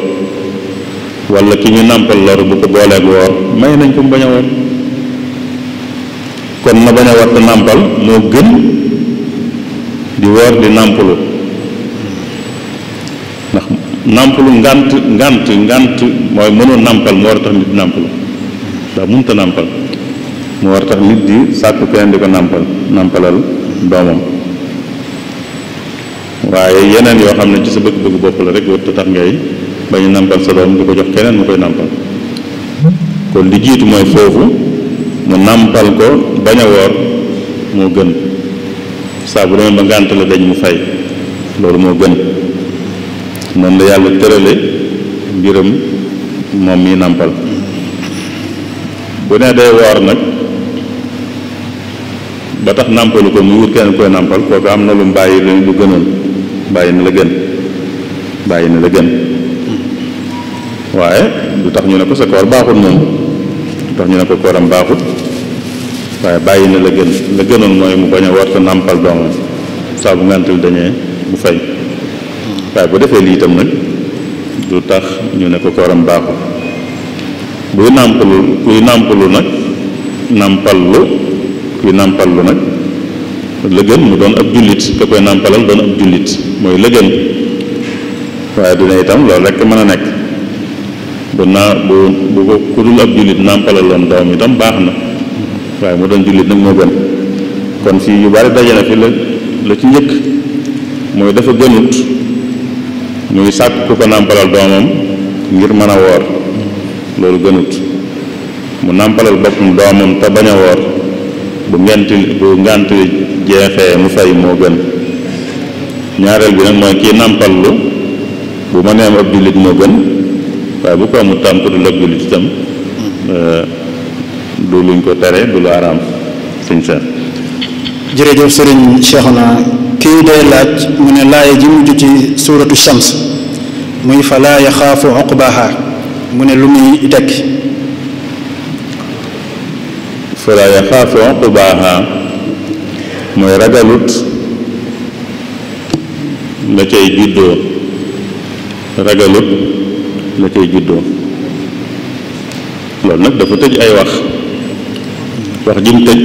wala ki ñu nàmpal loru bu ko booleeg woor, may nañ ko mu bañ a woor. kon na bañ a war te nàmpal moo gën di woor di nàmpalu, ndax nàmpalu ngànt mooy mënul nàmpal mu war a tax nit di nàmpalu, ndax mënut a nàmpal mu war a tax nit di sàkku keneen di ko nàmpalal doomam. waaye yeneen yoo xam ne ci sa bëgg-bëgg bopp la rek war a tax ngay bañ a nàmpal sa doom di ko jox keneen mu koy nàmpal. kon li jiitu mooy foofu mu nàmpal ko bañ a woor moo gën, saa bu demee ba ngànt la dañ mu fay, loolu moo gën. noonu la yàlla tërale mbiram moom mi nàmpal. bu ne day woor nag ba tax nàmpalu ko mu wut kenn koy nàmpal, kooku am na lu mu bàyyi lu gënoon, bàyyi na la gën waaye du tax ñu ne ko sa koor baaxut moom, du tax ñu ne ko kooram baaxut, waaye bàyyi na la gënoon mooy mu bañ a war te nàmpal doomam, saa bu ngàntal dañee mu fay. waaye bu defee lii itam nag du tax ñu ne ko kooram baaxut. kuy nàmpalu nag la gën mu doon ab jullit, ka koy nàmpalal doon ab jullit mooy la gën. waaye dina itam loolu rek mën a nekk, bu ko ku dul ab jullit nàmpalaloon doom itam baax na, waaye mu doon jullit nag moo gën. kon fii yu bari daje na fi la ci njëkk mooy dafa gënut muy sàkk ku ko nàmpalal doomam ngir mën a woor, loolu gënut. mu nàmpalal boppam doomam te bañ a woor, bu ngànt jeexee mu fay moo gën. ñaareel bi nag mooy kii nàmpallu bu ma nee am ab jullit moo gën, waaye bu ko amul tam ku dul ab jullit itam du luñ ko tere, du lu araam. sëñ Cheikh. jërëjëf sëriñ Cheikhouna. kii day laaj mu ne laaya ji mujj ci suuratu Shams muy falaa yaxaafu uqbaha mu ne lu muy tekki. falaa yaxaafu uqbaha mooy ragalut la cay juddoo, ragalut la cay juddoo. loolu nag dafa tëj ay wax jim tëj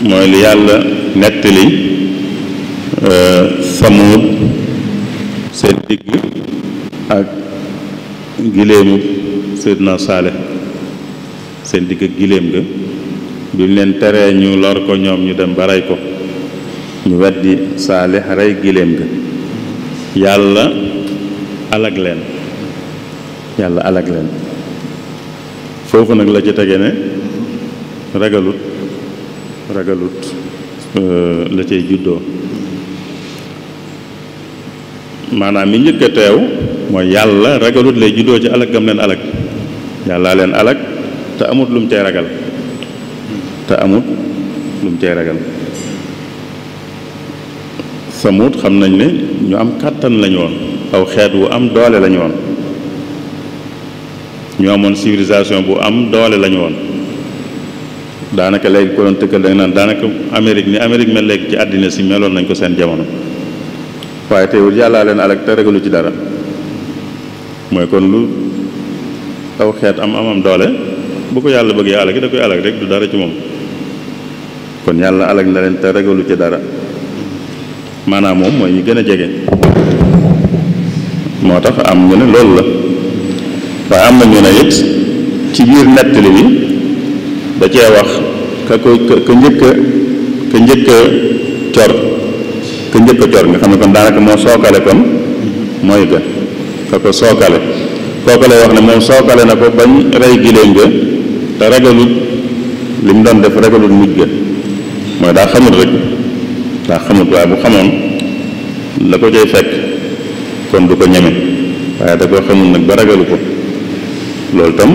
mooy li yàlla nettali Samuud seen digg ak giléemu Seydina Saalix seen digg ak giléem ga bi mu leen teree ñu lor ko ñoom ñu dem ba rey ko, ñu weddi Saalix rey giléem ga, yàlla alag leen, yàlla alag leen. foofu nag la ci tege ne ragalut la cay juddoo. maanaam mi njëkk a teew mooy yàlla ragalut lay juddoo ci alag gam leen alag. yàllaa leen alag te amut lu mu cay ragal, ragal. Samut xam nañ ne ñu am kàttan lañu woon, aw xeet wu am doole lañu woon, ñu amoon civilisation bu am doole lañu woon. daanaka léegi ko doon tëkkal da nga naan daanaka Amérique ni Amérique mel léegi ci àddina si meloon nañ ko seen jamono, waaye teewul yàllaa leen alag te ragalu ci dara. mooy kon lu aw xeet am doole bu ko yàlla bëggee alag da koy alag rek, du dara ci moom. kon yàlla alag na leen te ragalu ci dara, maanaam moom mooy ñi gën a jege. moo tax am ñu ne loolu la, waaye am na ñu ne it ci biir nettali bi da cee wax ka njëkk a cor nga xam ne kon daanaka moo sookale kon mooy ga ka ko sookale kooku lay wax ne moom sookale na ko bañ rey giléem ga te ragalut li mu doon def ragalut mujj ga, mooy daa xamut rek, waaye bu xamoon la ko cay fekk kon du ko ñeme, waaye da ko xamul nag ba ragalu ko. loolu tam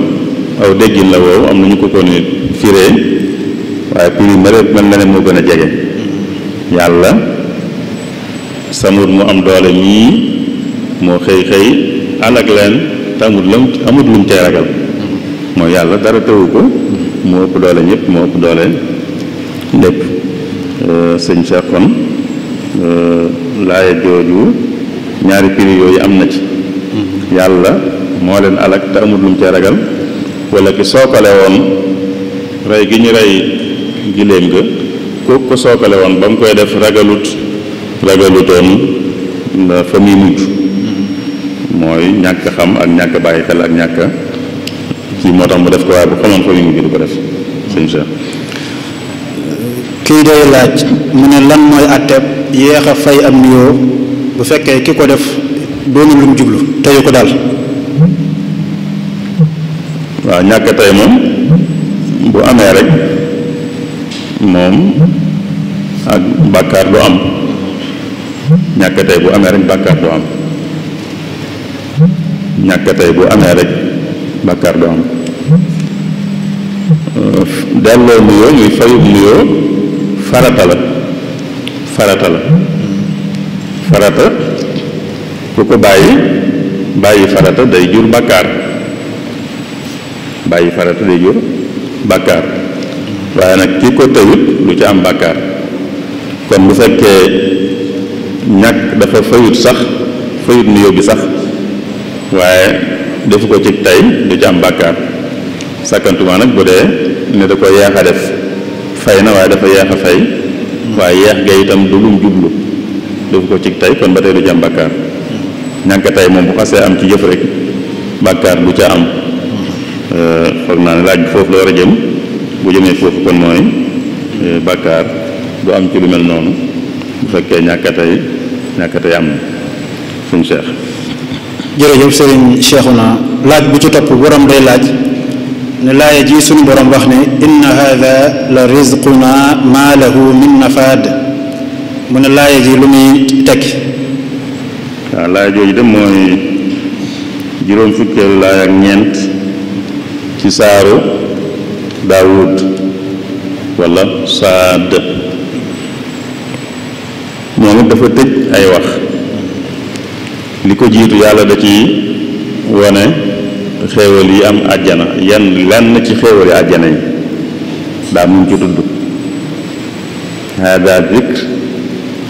aw déggin la woowu am na ñu ko ni firee, waaye prix mel na ne moo gën a jege. yàlla Samud mu am doole ñii moo xëy alag leen te amut lu mu cay ragal, mooy yàlla dara tewu ko, moo ëpp doole ñëpp, moo ëpp doole lépp. sëñ Cheikh kon laaya jooju ñaari prix yooyu am na ci. yàlla moo leen alag te amut lu mu cay ragal, wala ki sookale woon rey gi ñu rey giléem ga kooku ko sookale woon ba mu koy def ragalutoon fa muy mujj, mooy ñàkk xam ak ñàkk bàyyi xel ak ñàkk kii moo tax mu def ko, waaye bu xamoon fa muy mujj du ko def. sëñ Cheikh kii day laaj mu ne lan mooy àtteeb yéex a fay am nuyoo bu fekkee ki ko def doonu lu mu jublu teyu ko daal. waaw ñàkk tey moom bu amee rek moom ak bàkkaar du am, ñàkk tey bu amee rek bàkkaar du am, ñàkk tey bu amee rek bàkkaar du am. delloo nuyoo muy fayub nuyoo farata la farata ku ko bàyyi farata day jur bàkkaar, waaye nag ki ko tëyut lu ci am bàkkaar. kon bu fekkee ñàkk dafa fayut nuyoo bi sax waaye defu ko ci tey du ci am bàkkaar. sàkkantuma nag bu dee ne da ko yeex a def, fay na waaye dafa yeex a fay, waaye yeex ga itam du lum jublu, defu ko ci tey kon ba tey du ci am bàkkaar. ñàkk tey moom bu xasee am ci jëf rek bàkkaar du ca am. foog naa ne laaj bi foofu la war a jëm, bu jëmee foofu kon mooy bàkkaar du am ci lu mel noonu bu fekkee ñàkk tey am na. suñu Cheikh. jërëjëf Serigne Cheikhouna. laaj bu ci topp borom day laaj ne laaya ji suñu borom wax ne inna hada la rizquna ma lahu min nafaad, mu ne laaya ji lu muy tekki. waaw laaya jooju dem mooy juróom fukkeelu laaya ak ñeent ci saaru Daawud wala Saad. moom it dafa tëj ay wax li ko jiitu yàlla da ci wone xéewal yi am àjjana lenn ci xéewal yi àjjana yi daa muñ ci tudd hada dikr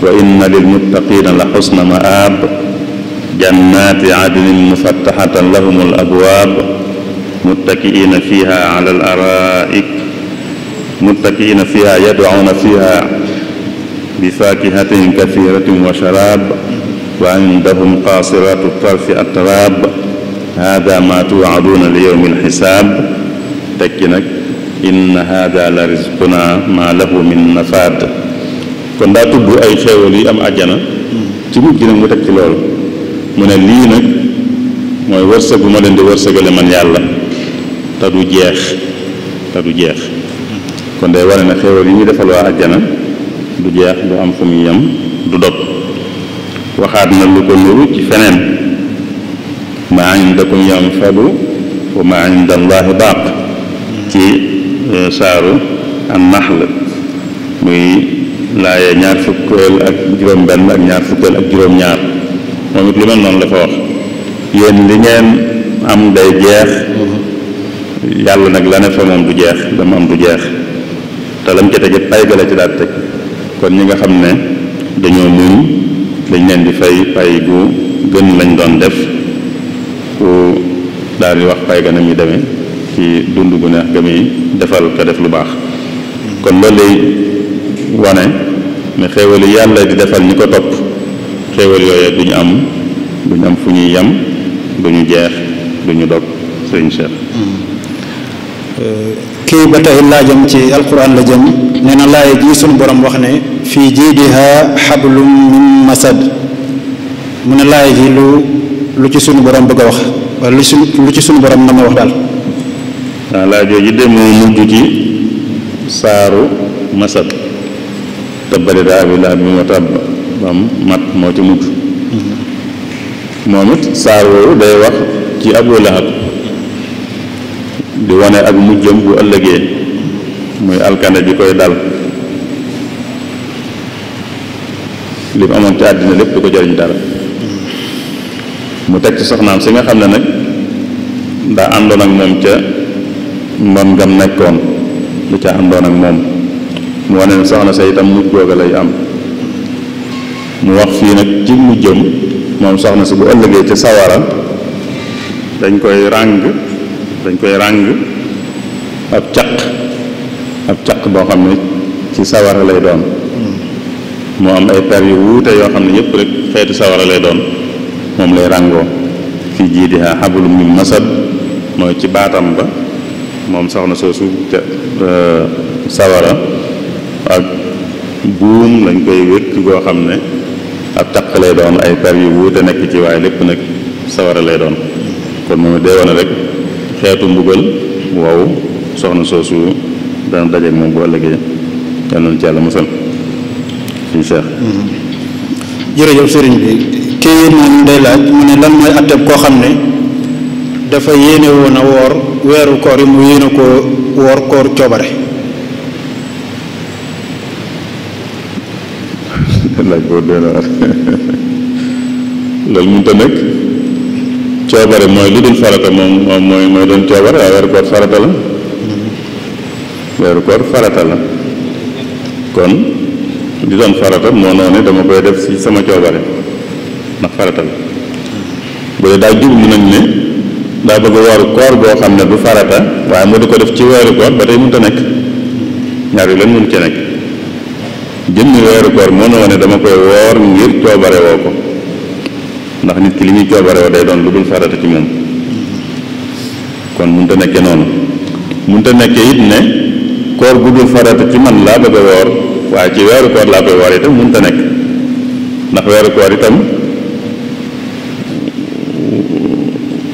wa inna lilmuttaqina la xusna maab jannati adnin mufattaxatan lahum al abwaab muttakiina fiha ala al araik muttakiina fiha yad'uuna fiha bi fakihatin kathiratin wa sharaab wa indahum qaasiratu tarfi atraab hada ma tuucaduuna li yowmi alxisaab tekki nag inna hada la rizquna ma lahu min nafaad kon daa tudd ay xéewal yi am àjjana ci mujj gi nag mu teg ci loolu mu ne lii nag mooy wërsëgu ma leen di wërsëgale man yàlla te du jeex kon day wane ne xéewal yi ñu defal waa àjjana du jeex du am fu muy yem du dog waxaat na lu ko nuru ci feneen maa indakum yanfadu wa maa inda allahi baaq ci saaru an-Nahl muy laaye ñaar fukkeel ak juróom benn ak ñaar fukkeel ak juróom ñaar moom it lu mel noonu la fa wax yéen li ngeen am day jeex yàlla nag la ne fa moom du jeex dama am du jeex te lam ca tege pay ga la ci daal teg kon ñi nga xam ne dañoo muñ dañ leen di fay pay gu gën lañ doon def ku daal di wax pay ga na muy demee ci dund gu neex ga muy defal ka def lu baax kon loolu lay wane ne xéewal yi yàlla di defal ñi ko topp xéewal yooyee duñu am fu ñuy yem duñu jeex duñu dog sëriñ Cheikh kii ba tey laajam ci alquran la jëm nee na laaya ji sunu borom wax ne fii jiidiha xablum min masad mu ne laaya ji lu ci sunu borom bëgg a wax wala lu ci sunu borom na ma wax daal. waaw laaj jooju de moo mujj ci saaru masad tabbari daa bi laa bi ma tabb bam mat moo ci mujj moom it saar woowu day wax ci Abu Lahab di wane ak mujjam bu ëllëgee muy alkande ji koy dal li mu amoon ci àddina lépp du ko jariñ dara mu teg ci soxnaam si nga xam ne nag daa àndoon ak moom ca mbon ngam nekkoon lu ca àndoon ak moom mu wane ne soxna sa itam mujj googa lay am mu wax fii nag ci mujjam moom soxna si bu ëllëgee ca sawara dañ koy ràng ab caq boo xam ne ci sawara lay doon moo am ay per yu wuute yoo xam ne yépp rek xeeti sawara lay doon moom lay ràngoo fii jiidiha hablum min masad mooy ci baatam ba moom soxna soosu ca sawara ak buum lañ koy wékk goo xam ne ab caq lay doon ay per yu wuute nekk ci waaye lépp nag sawara lay doon kon moom dee wane rek xeetu mbugal wow soxna soosu dana dajeek moom bu ëllëgee yal nañu ci yàlla musal suñu Cheikh. jërëjëf sëriñ bi kii moom day laaj mu ne lan mooy atteb koo xam ne dafa yéene woon a woor weeru koor yi mu yéene ko woor koor coobare. laaj boobu doy na war loolu mënut a nekk coobare mooy lu dul farata moom mooy doon coobare waaye weeru koor farata la weeru koor farata la kon di doon farata moo noonu dama koy def ci sama coobare ndax farata la bu dee daa jublu nañ ne daa bëgg woor koor boo xam ne du farata waaye mu di ko def ci weeru koor ba tey mënut a nekk ñaar yu leen mënu ci nekk jëmmi weeru koor moo na wane dama koy woor ngir coobare woo ko ndax nit ki li muy coobare woo day doon lu dul farata ci moom kon mënut a nekkee noonu mënut a nekkee it ne koor gu dul farata ci man laa bëgg a woor waaye ci weeru koor laa koy woor itam mënut a nekk ndax weeru koor itam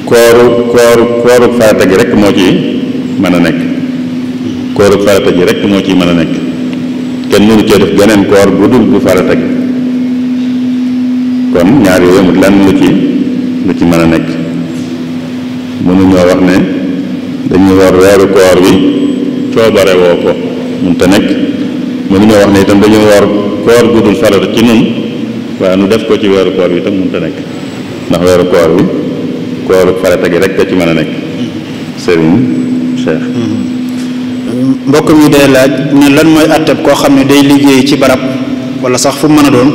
kooru farata gi rek moo ci mën a nekk kooru farata gi rek moo ci mën a nekk kenn mënu cee def geneen koor bu dul bu farata gi kon ñaar yooyu amut lenn lu ci mën a nekk mënuñoo wax ne dañuy war weeru koor wi coobare woo ko mënut a nekk mënuñoo wax ne itam dañuy war koor bu dul farata ci nun waaye nu def ko ci weeru koor wi itam mënut a nekk ndax weeru koor wi kooru farata gi rek da ci mën a nekk. sëriñ Cheikh. mbokk mi day laaj ne lan mooy àtteb koo xam ne day liggéey ci barab wala sax fu mën a doon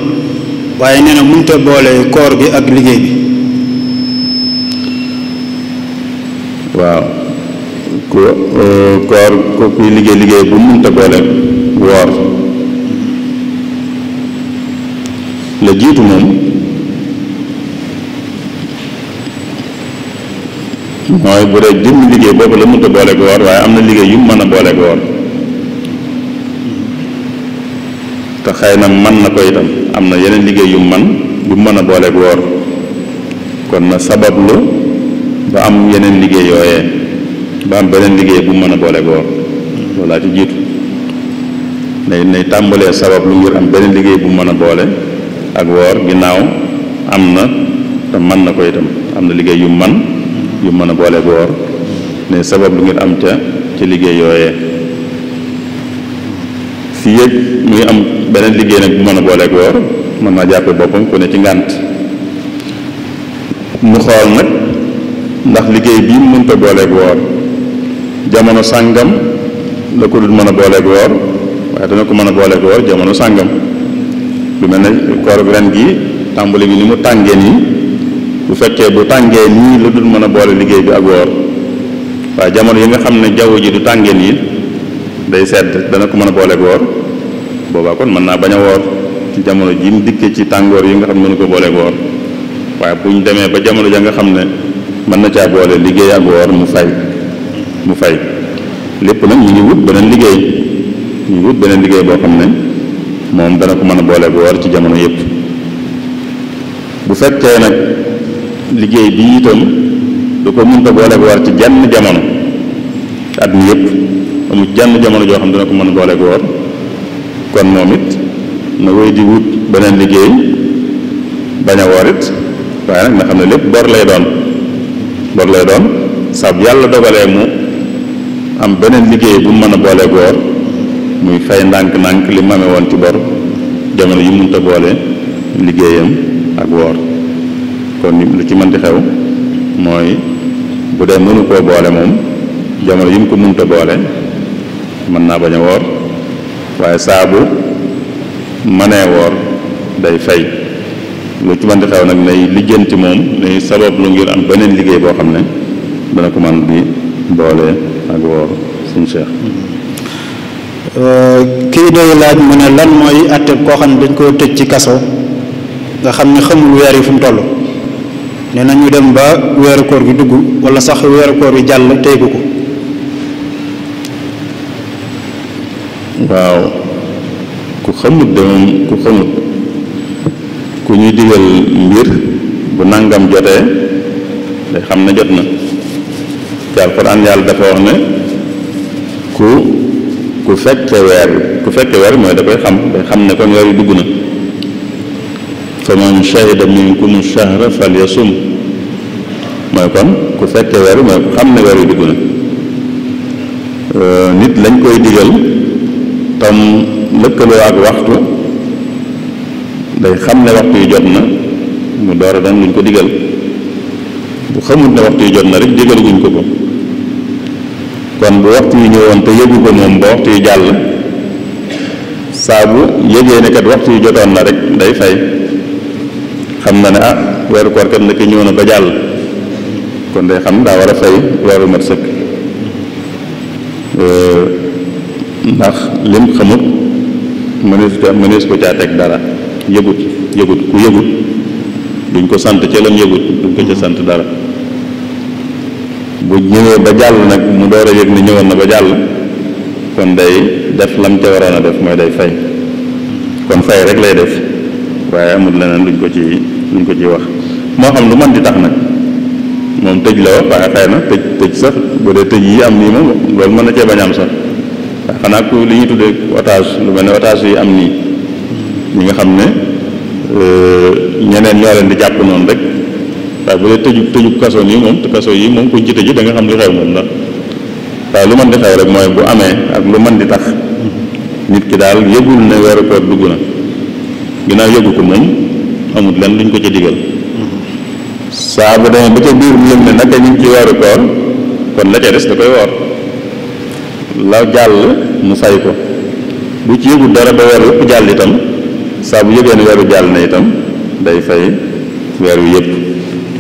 waaye nee na mënut a boole koor gi ak liggéey bi. waaw koor kuy liggéey bu mënut a boole woor la jiitu moom mooy bu dee jëmm liggéey boobu la mënut a boole woor waaye am na liggéey yu mën a boole woor te xëy na mën na ko itam am na yeneen liggéey yu mën a boole woor kon na sabablu ba am yeneen liggéey yooyee ba am beneen liggéey bu mën a boole woor loolu laa ci jiitu nay tàmbalee sabab lu ngir am beneen liggéey bu mën a boole ak woor ginnaaw am na te mën na ko itam am na liggéey yu mën a boole ak woor ne sabab lu ngir am ca liggéey yooyee fii yëg muy am beneen liggéey nag bu mën a boole ak woor mën naa jàppe boppam ku ne ci ngànt mu xool nag ndax liggéey bii mënta booleeg woor jamono sàngam la ko dul mën a booleeg woor waaye dana ko mën a booleeg woor jamono sàngam lu mel ne koor ren gi tàmbali bi ni mu tàngee nii bu fekkee bu tàngee nii la dul mën a boole liggéey bi ak woor waaye jamono yi nga xam ne jaww ji du tàngee nii day sedd dana ko mën a booleeg woor boobaa kon mën naa bañ a woor ci jamono ji mu dikkee ci tàngoor yi nga xam ne mënu ko booleeg woor waaye bu ñu demee ba jamono ja nga xam ne mën na caa boole liggéey ak woor mu fay lépp nag ñu ngi wut beneen liggéey boo xam ne moom dana ko mën a boole ak woor ci jamono yépp bu fekkee nag liggéey bi itam du ko mënta boole ak woor ci jenn jamono at mi yépp amul jenn jamono joo xam ne dana ko mën a boole ak woor kon moom it na wéy di wut beneen liggéey bañ a woor it waaye nag nga xam ne lépp bor lay doon sab yàlla dogalee mu am beneen liggéey bu mën a boole woor muy fay ndànk-ndànk li mame woon ci bor jamono yi mënta boole liggéeyam ak woor kon lu ci mën di xew mooy bu dee mënu koo boole moom jamono yi mu ko mënta boole mën naa bañ a woor waaye saabu mënee woor day fay lu ci mën di xew nag nay lijjanti moom nay sabab lu ngir am beneen liggéey boo xam ne dana ko mën di boole ak woor suñu Cheikh. kii day laaj mu ne lan mooy àtte koo xam ne dañ koo tëj ci kaso nga xam ne xamul weer yi fu mu toll nee na ñu dem ba weeru koor gi dugg wala sax weeru koor gi jàll téygu ko. waaw ku xamut de moom ku ñuy digal mbir bu nangam jotee day xam ne jot na ci alxuraan yàlla dafa wax ne ku fekke weer mooy da koy xam ne kon weer yi dugg na fa man shahida minkum shahra falyasum mooy kon ku fekke weer mooy ku xam ne weer yi dugg na nit lañ koy digal tam lëkkaloo ak waxtu day xam ne waxtu yi jot na mu door a doon luñ ko digal bu xamul ne waxtu yi jot na rek digaluguñ ko kon bu waxtu yi ñëwoon te yëgu ko moom ba waxtu yi jàll saa bu yëgee ne kat waxtu yi jotoon na rek day fay xam na ne weeru koor kat ndeke ñëw na ba jàll kon day xam ne daa war a fay weeru mat sëkk ndax lim xamut mënees ko caa teg dara yëgut ku yëgut duñ ko sant ca lam yëgut duñ ko ca sant dara bu ñëwee ba jàll nag mu door a yëg ne ñëwoon na ba jàll kon day def lam ca waroon a def mooy day fay kon fay rek lay def waaye amul leneen luñ ko ci wax moo xam lu mën di tax nag moom tëj la wax waaye xëy na tëj sax bu dee tëj yi am nii moom loolu mën na cee bañ am sax waaye xanaa ku li ñuy tuddee otage lu mel ne otage yi am nii ñi nga xam ne ñeneen ñoo leen di jàpp noonu rek waaye bu dee tëju kaso nii moom te kaso yi moom kuñ ci tëji da nga xam li xew moom ndax waaye lu mën di xew rek mooy bu amee ak lu mën di tax nit ki daal yëgul ne weeru koor dugg na ginnaaw yëgu ko moom amul lenn luñ ko ci digal saa bu demee ba ca biir mu yëg ne naka ñu ngi ci weeru koor kon la ca des da koy woor la jàll mu fay ko bu ci yëgul dara ba weer yëpp jàll itam saa bu yëgee ne weeru jàll na itam day fay weer wi yëpp.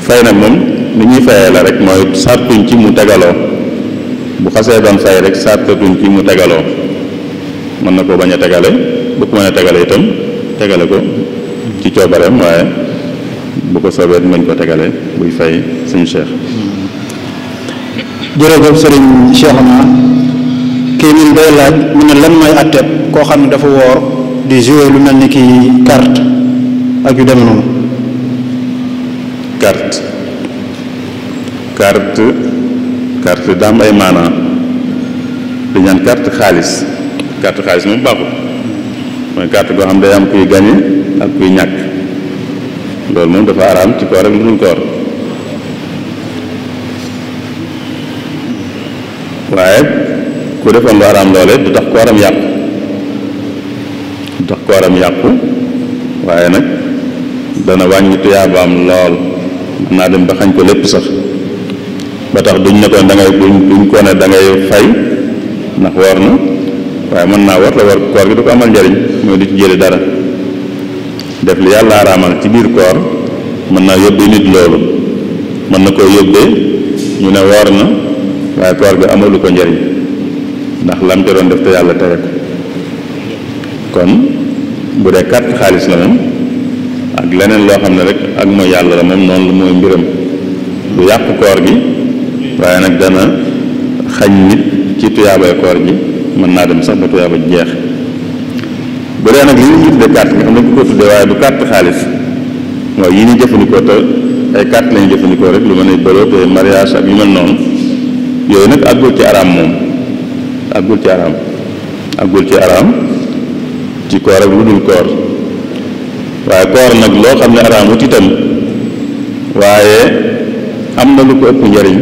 fay nag moom ni ñuy fayee la rek mooy sartuñ ci mu tegaloo bu xasee doon fay rek sartuñ ci mu tegaloo mën na ko bañ a tegale bu ko mën a tegale itam tegale ko ci coobareem waaye bu ko soobee mën ko tegale buy fay suñu Cheikh. jërëjëf sëriñ Cheikhouna kii min day laaj mu ne lan mooy àtteeb koo xam ne dafa woor di jouer lu mel ni ki carte ak yu demee noonu. carte daa am ay maanaa di ñaan carte xaalis moom baaxul mooy carte goo xam day am kuy gañe ak kuy ñàkk loolu moom dafa araam ci koor ak lu dul koor waaye ku defoon lu araam loole du tax kooram yàqu waaye nag dana wàññi tuyaabaam lool mën naa dem ba xañ ko lépp sax ba tax duñ ne ko da ngay duñ ko ne da ngay fay ndax woor na waaye mën naa war la war koor gi du ko amal njariñ mooy du ci jële dara def li yàlla araamal ci biir koor mën naa yóbbee nit loolu mën na koo yóbbee ñu ne woor na waaye koor gi amalu ko njariñ ndax lam ca doon def te yàlla tere ko kon bu dee carte xaalis la moom ak leneen loo xam ne rek ak mooy yàlla la moom noonu la mooy mbiram du yàq koor gi waaye nag dana xañ nit ci tuyaabay koor gi mën naa dem sax ba tuyaaba jeex bu dee nag li ñu tuddee carte nga xam ne ku ko tuddee waaye du carte xaalis mooy yi ñu jëfandikoo te ay carte lañu jëfandikoo rek lu mel ne bëloo te mariage ak yu mel noonu yooyu nag àggul ci araam moom àggul ci araam ci koor ak lu dul koor waaye koor nag loo xam ne araamut itam waaye am na lu ko ëpp njariñ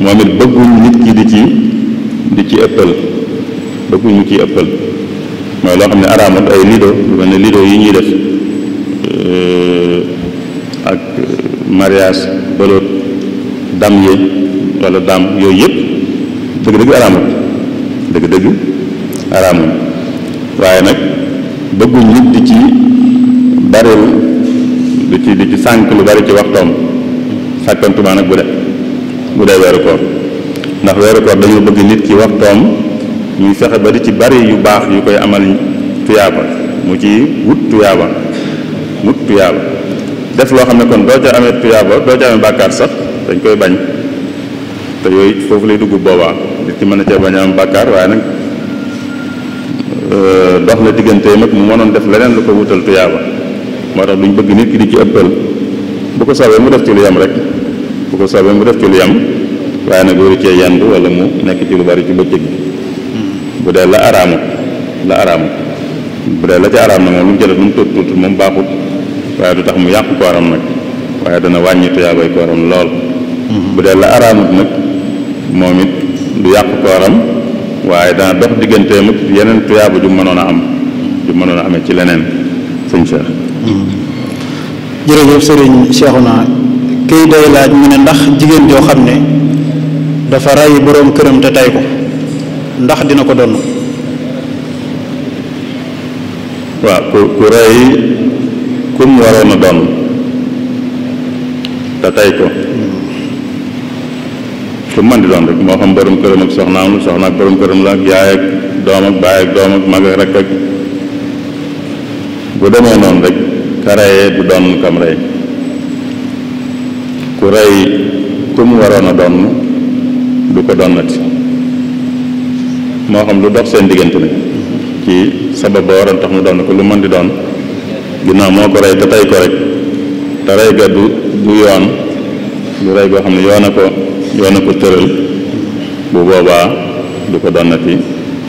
moom it bëgguñ nit ki di ci ëppal bëgguñ mu ciy ëppal mooy loo xam ne araamut ay lido lu mel ne lido yi ñuy def ak mariage bëloot dam yi wala dam yooyu yëpp dëgg-dëgg araamut waaye nag bëgguñ nit di ci baril di ci sànq lu bari ci waxtoom sàkkantuma nag bu dee weeru koor ndax weeru koor dañoo bëgg nit ki waxtoom ñuy fexe ba di ci bari yu baax yu koy amal tuyaaba mu ci wut tuyaaba def loo xam ne kon doo ca amee tuyaaba doo ca amee bàkkaar sax dañ koy bañ te yooyu foofu lay dugg boobaa nit ki mën na cee bañ a am bàkkaar waaye nag dox na digganteem ak mu mënoon def leneen lu ko wutal tuyaaba moo tax duñ bëgg nit ki di ci ëppal bu ko soobee mu def ci lu yam rek waaye nag waru cee yendu wala mu nekk ci lu bari ci bëccëg bi bu dee la araamut bu dee la ca araam na moom lu mu jëlee lu mu tuut moom baaxut waaye du tax mu yàq kooram nag waaye dana wàññi tuyaabay kooram lool bu dee la araamut nag moom it du yàq kooram waaye dana dox digganteem ak yeneen tuyaaba ju mënoon a amee ci leneen sëñ Cheikh. jërëjëf sëriñ Cheikhouna kii day laaj mu ne ndax jigéen joo xam ne dafa rey boroom këram te tey ko ndax dina ko donn. waaw ku rey kum waroon a donn te tey ko ku mën di doon rek moo xam borom këram ak soxnaam la soxna ak borom këram la ak yaay ak doom ak baay ak doom ak mag ak rek ak bu demee noonu rek ka reyee du doon kam rey ku rey ku mu waroon a donn du ko donnati moo xam lu dox seen diggante nag ci sabab ba waroon tax mu donn ko lu mën di doon ginnaaw moo ko rey te tey ko rek te rey ga du yoon du rey goo xam ne yoon a ko tëral bu boobaa du ko donnati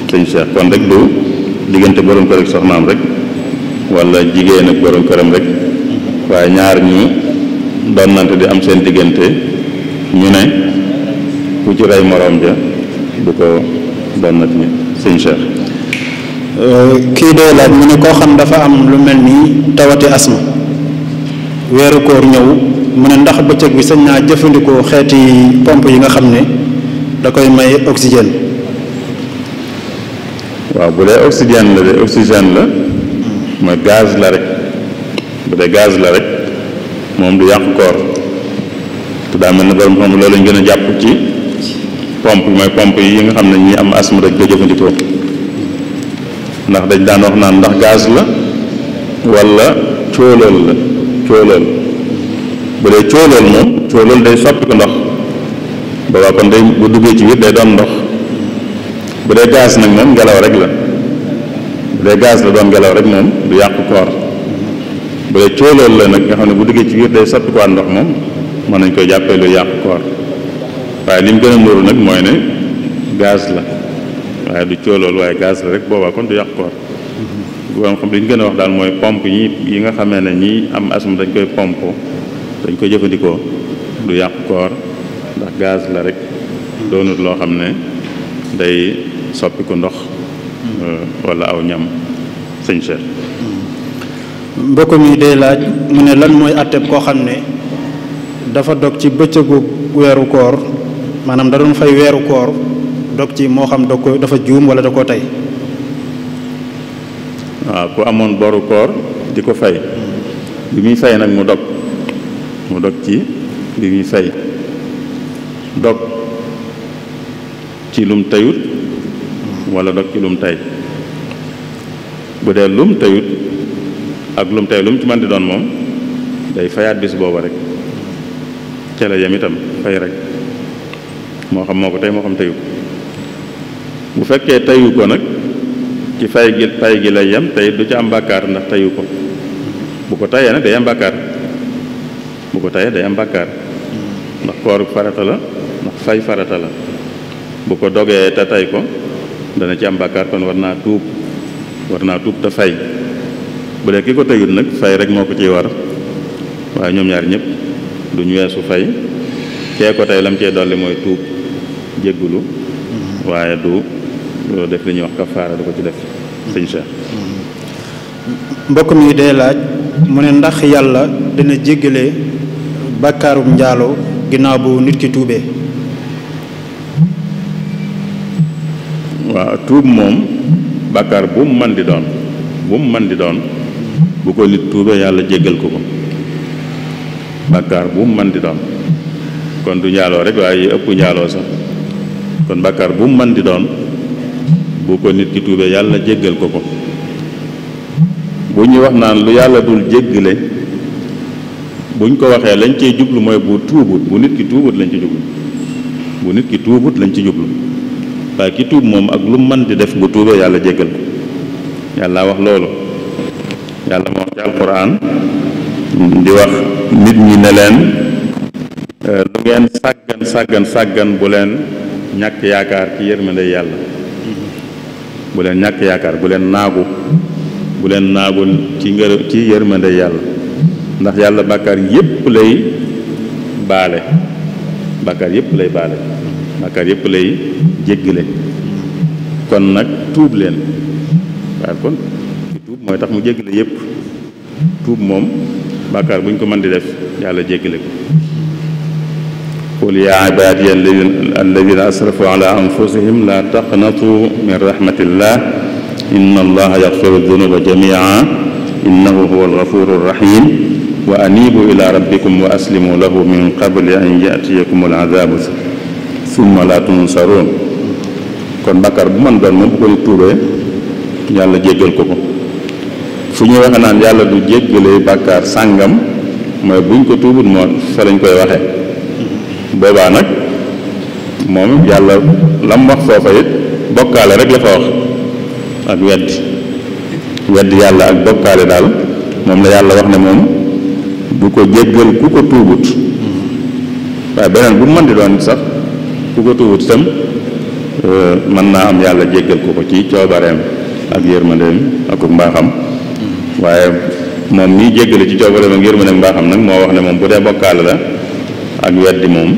sëñ Cheikh kon rek du diggante borom kër ak soxnaam rek wala jigéen ak borom këram rek waaye ñaar ñu donnante di am seen diggante ñu ne ku ci rey moroom ja du ko donnati sëñ Cheikh. kii dee laaj mu ne koo xam dafa am lu mel ni tawati asma weeru koor ñëw mu ne ndax bëccëg bi sañ naa jëfandikoo xeeti pompe yi nga xam ne da koy may oxygène. waaw bu dee oxygène la mooy gaz la rek bu dee gaz la rek moom du yàq koor te daa mel ne borom xam loolu lañ gën a jàpp ci pompe mooy pompe yi nga xam ne ñi am asthme dañ koy jëfandikoo ndax dañ daan wax naan ndax gaz la wala cóolóol la cóolóol bu dee cóolóol moom cóolóol day soppi ko ndox boobaa kon day bu duggee ci biir day doon ndox bu dee gaz nag moom ngelaw rek la bu dee gaz la doon ngelaw rek moom du yàq koor bu dee cóolóol la nag nga xam ne bu duggee ci biir day soppi ko ndox moom mën nañ koy jàppee lu yàq koor waaye li mu gën a nuru nag mooy ne gaz la waaye du cóolóol waaye gaz la rek boobaa kon du yàq koor boo xam li ñu gën a wax daal mooy pompe yi nga xamee ne ñi am asthme dañ koy pompe dañ koy jëfandikoo du yàq koor ndax gaz la rek doonut loo xam ne day soppi ko ndox wala aw ñam sëñ Cheikh. mbokk mi day laaj mu ne lan mooy àtteeb koo xam ne dafa dog ci bëccëgu weeru koor maanaam da doon fay weeru koor dog ci moo xam dog ko dafa juum wala da koo tey. waaw ku amoon boru koor di ko fay bi muy fay nag mu dog ci bi muy fay dog ci lum tayut wala dog ci lum tay bu dee lum tayut ak lum tay lum ci man di doon moom day fayaat bis booba rek ca la yem itam fay rek moo xam moo ko tey moo xam tayu bu fekkee tayu ko nag ci fay gi lay yem tey du ci am bàkkaar ndax tayu ko bu ko tayee nag day am bàkkaar bu ko tayee day am bàkkaar ndax kooru farata la ndax fay farata la bu ko dogee te tay ko dana ci am bàkkaar kon war naa tuub te fay bu dee ki ko tayut nag fay rek moo ko ciy war waaye ñoom ñaar ñëpp duñ weesu fay kee ko tey lam cee dolli mooy tuub jéggulu waaye du def li ñuy wax kafaara du ko ci def sëñ Cheikh. mbokk mi day laaj mu ne ndax yàlla dina jéggale bàkkaarum njaaloo ginnaaw bu nit ki tuubee. waaw tuub moom bàkkaar bu mu mën di doon bu ko nit tuubee yàlla jéggal ko bàkkaar bu mu mën di doon kon du njaaloo rek waaye yi ëpp njaaloo sax kon bàkkaar bu mu mën di doon bu ko nit ki tuubee yàlla jéggal ko bu ñuy wax naan lu yàlla dul jéggale buñ ko waxee lañ cey jublu mooy bu nit ki tuubut lañ ci jublu bu nit ki tuubut lañ ci jublu waaye ki tuub moom ak lu mën di def bu tuubee yàlla jéggal ko yàlla wax loolu yàlla moo ci alquran di wax nit ñi ne leen lu ngeen sàggan bu leen ñàkk yaakaar ci yërmande yàlla bu leen ñàkk yaakaar bu leen naagu ci yërmande yàlla ndax yàlla bàkkaar yépp lay baale bàkkaar yépp lay jéggale kon nag tuub leen waaye kon ci tuub mooy tax mu jéggale yépp tuub moom bàkkaar bu ñu ko mën di def yàlla jéggale ko qul yaa ibaadiya alladina asrafu ala anfusihim la taqnatu min rahmatillah inna allaha yaxfiru dunuba jamia innahu huwa algafuru rahim wa anibu ila rabbikum wa aslimu lahu min qabli an yatiyakum aladabu summa la tunsaruun kon bàkkaar bu mën doon moom bu koy tuubee yàlla jéggal ko fu ñuy waxe naan yàlla du jéggale bàkkaar sàngam mooy buñ ko tuubut moo fa lañ koy waxe boobaa nag moom yàlla lam wax foofa it bokkaale rek la fa wax ak weddi yàlla ak bokkaale daal moom la yàlla wax ne moom du ko jéggal ku ko tuubut waaye beneen bu mën di doon sax ku ko tuubut itam mën naa am yàlla jéggal ko ci coobareem ak yërmandeem ak mbaaxam waaye moom mii jéggale ci coobareem ak yërmandeem mbaaxam nag moo wax ne moom bu dee bokkaale la ak weddi moom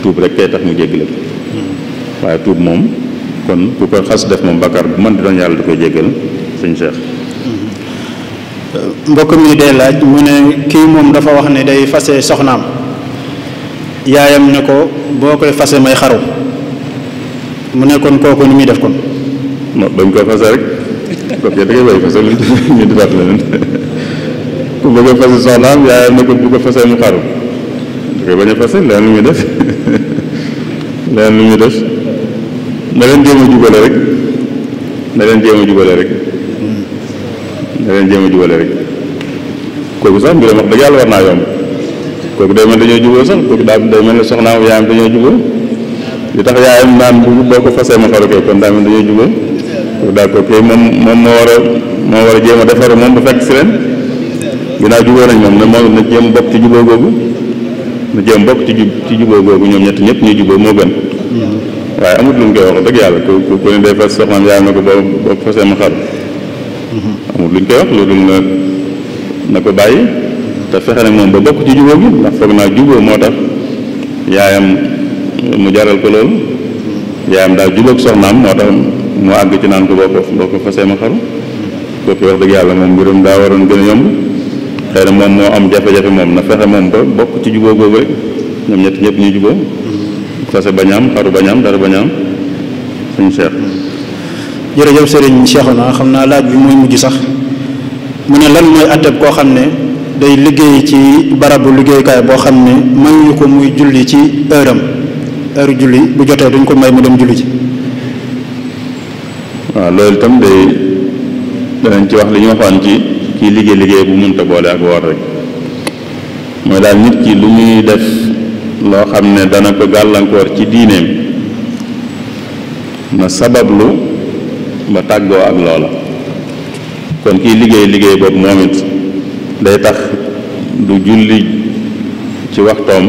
tuub rek kay tax mu jéggale ko waaye tuub moom kon ku ko xas def moom bakkaar bu mën di doon yàlla du koy jéggal sëñ Cheikh. mbokk mi dee laaj mu ne kii moom dafa wax ne day fase soxnaam yaayam ne ko boo koy fase may xaru mu ne kon kooku ni muy def kon. non bañ koo fase rek kooku da ngay bay fase lu ñu defaat leneen ku bëgg a fase soxnaam yaayam ne ko bu ko fasee mu xaru da koy bañ a fase leneen lu muy def leneen lu muy def na leen jéem a jubale rek na leen jéem a jubale rek na leen jéem a jubale rek kooku sax mbiram wax dëgg yàlla war naa yomb kooku day mel dañoo juboo sax kooku daal day mel ne soxnaam yaayam dañoo juboo li tax yaayam naan boo ko fasee ma xaru kay kon daa mel dañoo juboo kooku daal kooku moom moo war a jéem a defaru moom ba fekk si leen ginnaaw juboo nañ moom ne moom na jéem bokk ci juboo googu na jéem bokk ci juboo googu ñoom ñett ñëpp ñuy juboo moo gën waaye amut lu ñu koy wax dëgg yàlla ku ne day fas soxnaam yaayam na ko boo fasee ma xaru amut lu ñu koy wax loolu na ko bàyyi te fexe nag moom ba bokk ci jubóo gi ndax foog naa jubóo moo tax yaayam mu jaral ko loolu yaayam daal jubóog soxnaam moo tax mu àgg ci naan ko boo ko fasee ma xaru kooku wax dëgg yàlla moom mbirum daa waroon gën a yomb xëy na moom moo am jafe-jafe moom na fexe moom ba bokk ci jubóo googu rek ñoom ñett ñëpp ñuy jubóo fase bañaam xaru bañaam dara bañaam suñu Cheikh. jërëjëf Serigne Cheikhouna xam naa laaj bi mooy mujj sax mu ne lan mooy atteb koo xam ne day liggéey ci barabu liggéeyukaay boo xam ne mayuñu ko muy julli ci heure julli bu jotee duñ ko may mu dem julli ci. waaw loolu itam danañ ci wax li ñu waxoon ci kii liggéey bu mënta boole ak woor rek mooy daal nit ki lu muy def loo xam ne dana ko gàllankoor ci diineem na sabablu ba tàggoo ak loola kon kii liggéey boobu moom it day tax du julli ci waxtoom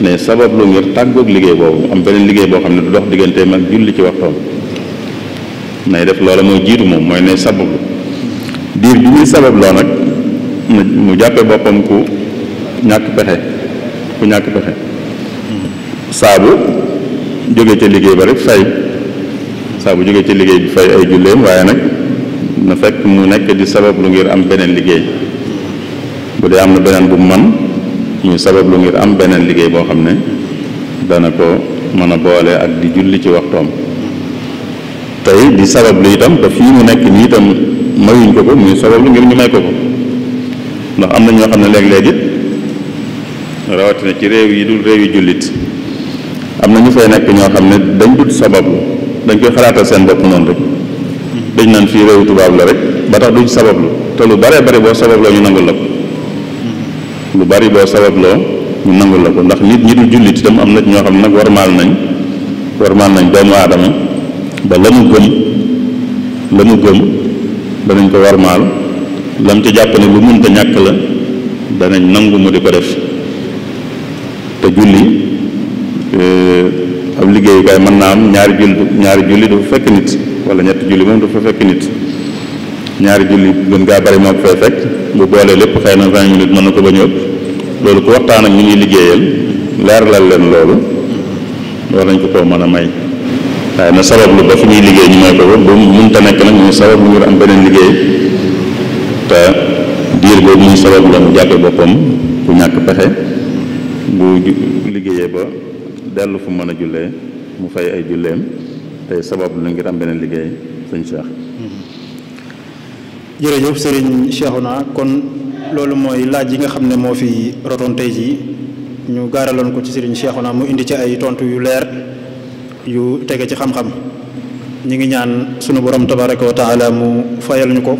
ne sabablu ngir tàggoog liggéey boobu am beneen liggéey boo xam ne du dox digganteem ak julli ci waxtoom nay def loola mooy jiitu moom mooy ne sabablu diir bi muy sababloo nag mu jàppe boppam ku ñàkk pexe saabu jóge ca liggéey ba rek fay saabu jóge ca liggéey bi fay ay julleem waaye nag na fekk mu nekk di sabablu ngir am beneen liggéey bu dee am na beneen bu man muy sabablu ngir am beneen liggéey boo xam ne dana ko mën a boole ak di julli ci waxtoom tey di sabablu itam ba fii mu nekk nii itam mayuñ ko muy sabablu ngir ñu may ko ndax am na ñoo xam ne léeg-léeg it rawatina ci réew yi dul réew yi jullit am na ñu fay nekk ñoo xam ne dañ dut sabablu dañ koy xalaatal seen bopp noonu rek dañ naan fii réewu tubaab la rek ba tax duñ sabablu te lu bare bari boo sababloo ñu nangul la ko lu bari boo sababloo ñu nangul la ko ndax nit ñi dul jullit itam am na ñoo xam ne nag warmaal nañ doomu aadama ba la mu gëm danañ ko warmaal lam ci jàpp ne lu mënta ñàkk la danañ nangu mu di ko def te julli ab liggéeyukaay mën naa am ñaari julli du fa fekk nit wala ñetti julli moom du fa fekk nit ñaari julli gën gaa bari moo ko fay fekk bu boolee lépp xëy na 20 minutes mën na ko bañ a ëpp loolu ku waxtaan ak ñu ngi liggéeyal leeralal leen loolu war nañ ko koo mën a may waaye na sabablu ba fi ñuy liggéey ñu may ko ba mënta nekk nag muy sabablu ngir am beneen liggéey te diir boobu muy sabablu la mu jàppe boppam ku ñàkk pexe bu liggéeyee ba dellu fu mën a jullee mu fay ay julleem tey sabablu la ngir am beneen liggéey sëñ Cheikh. jërëjëf Serigne Cheikhouna kon loolu mooy laaj yi nga xam ne moo fi rotoon tey jii ñu gaaraloon ko ci Serigne Cheikhouna mu indi ci ay tontu yu leer yu tege ci xam-xam ñi ngi ñaan sunu borom tabaraka wa taala mu fayal ñu ko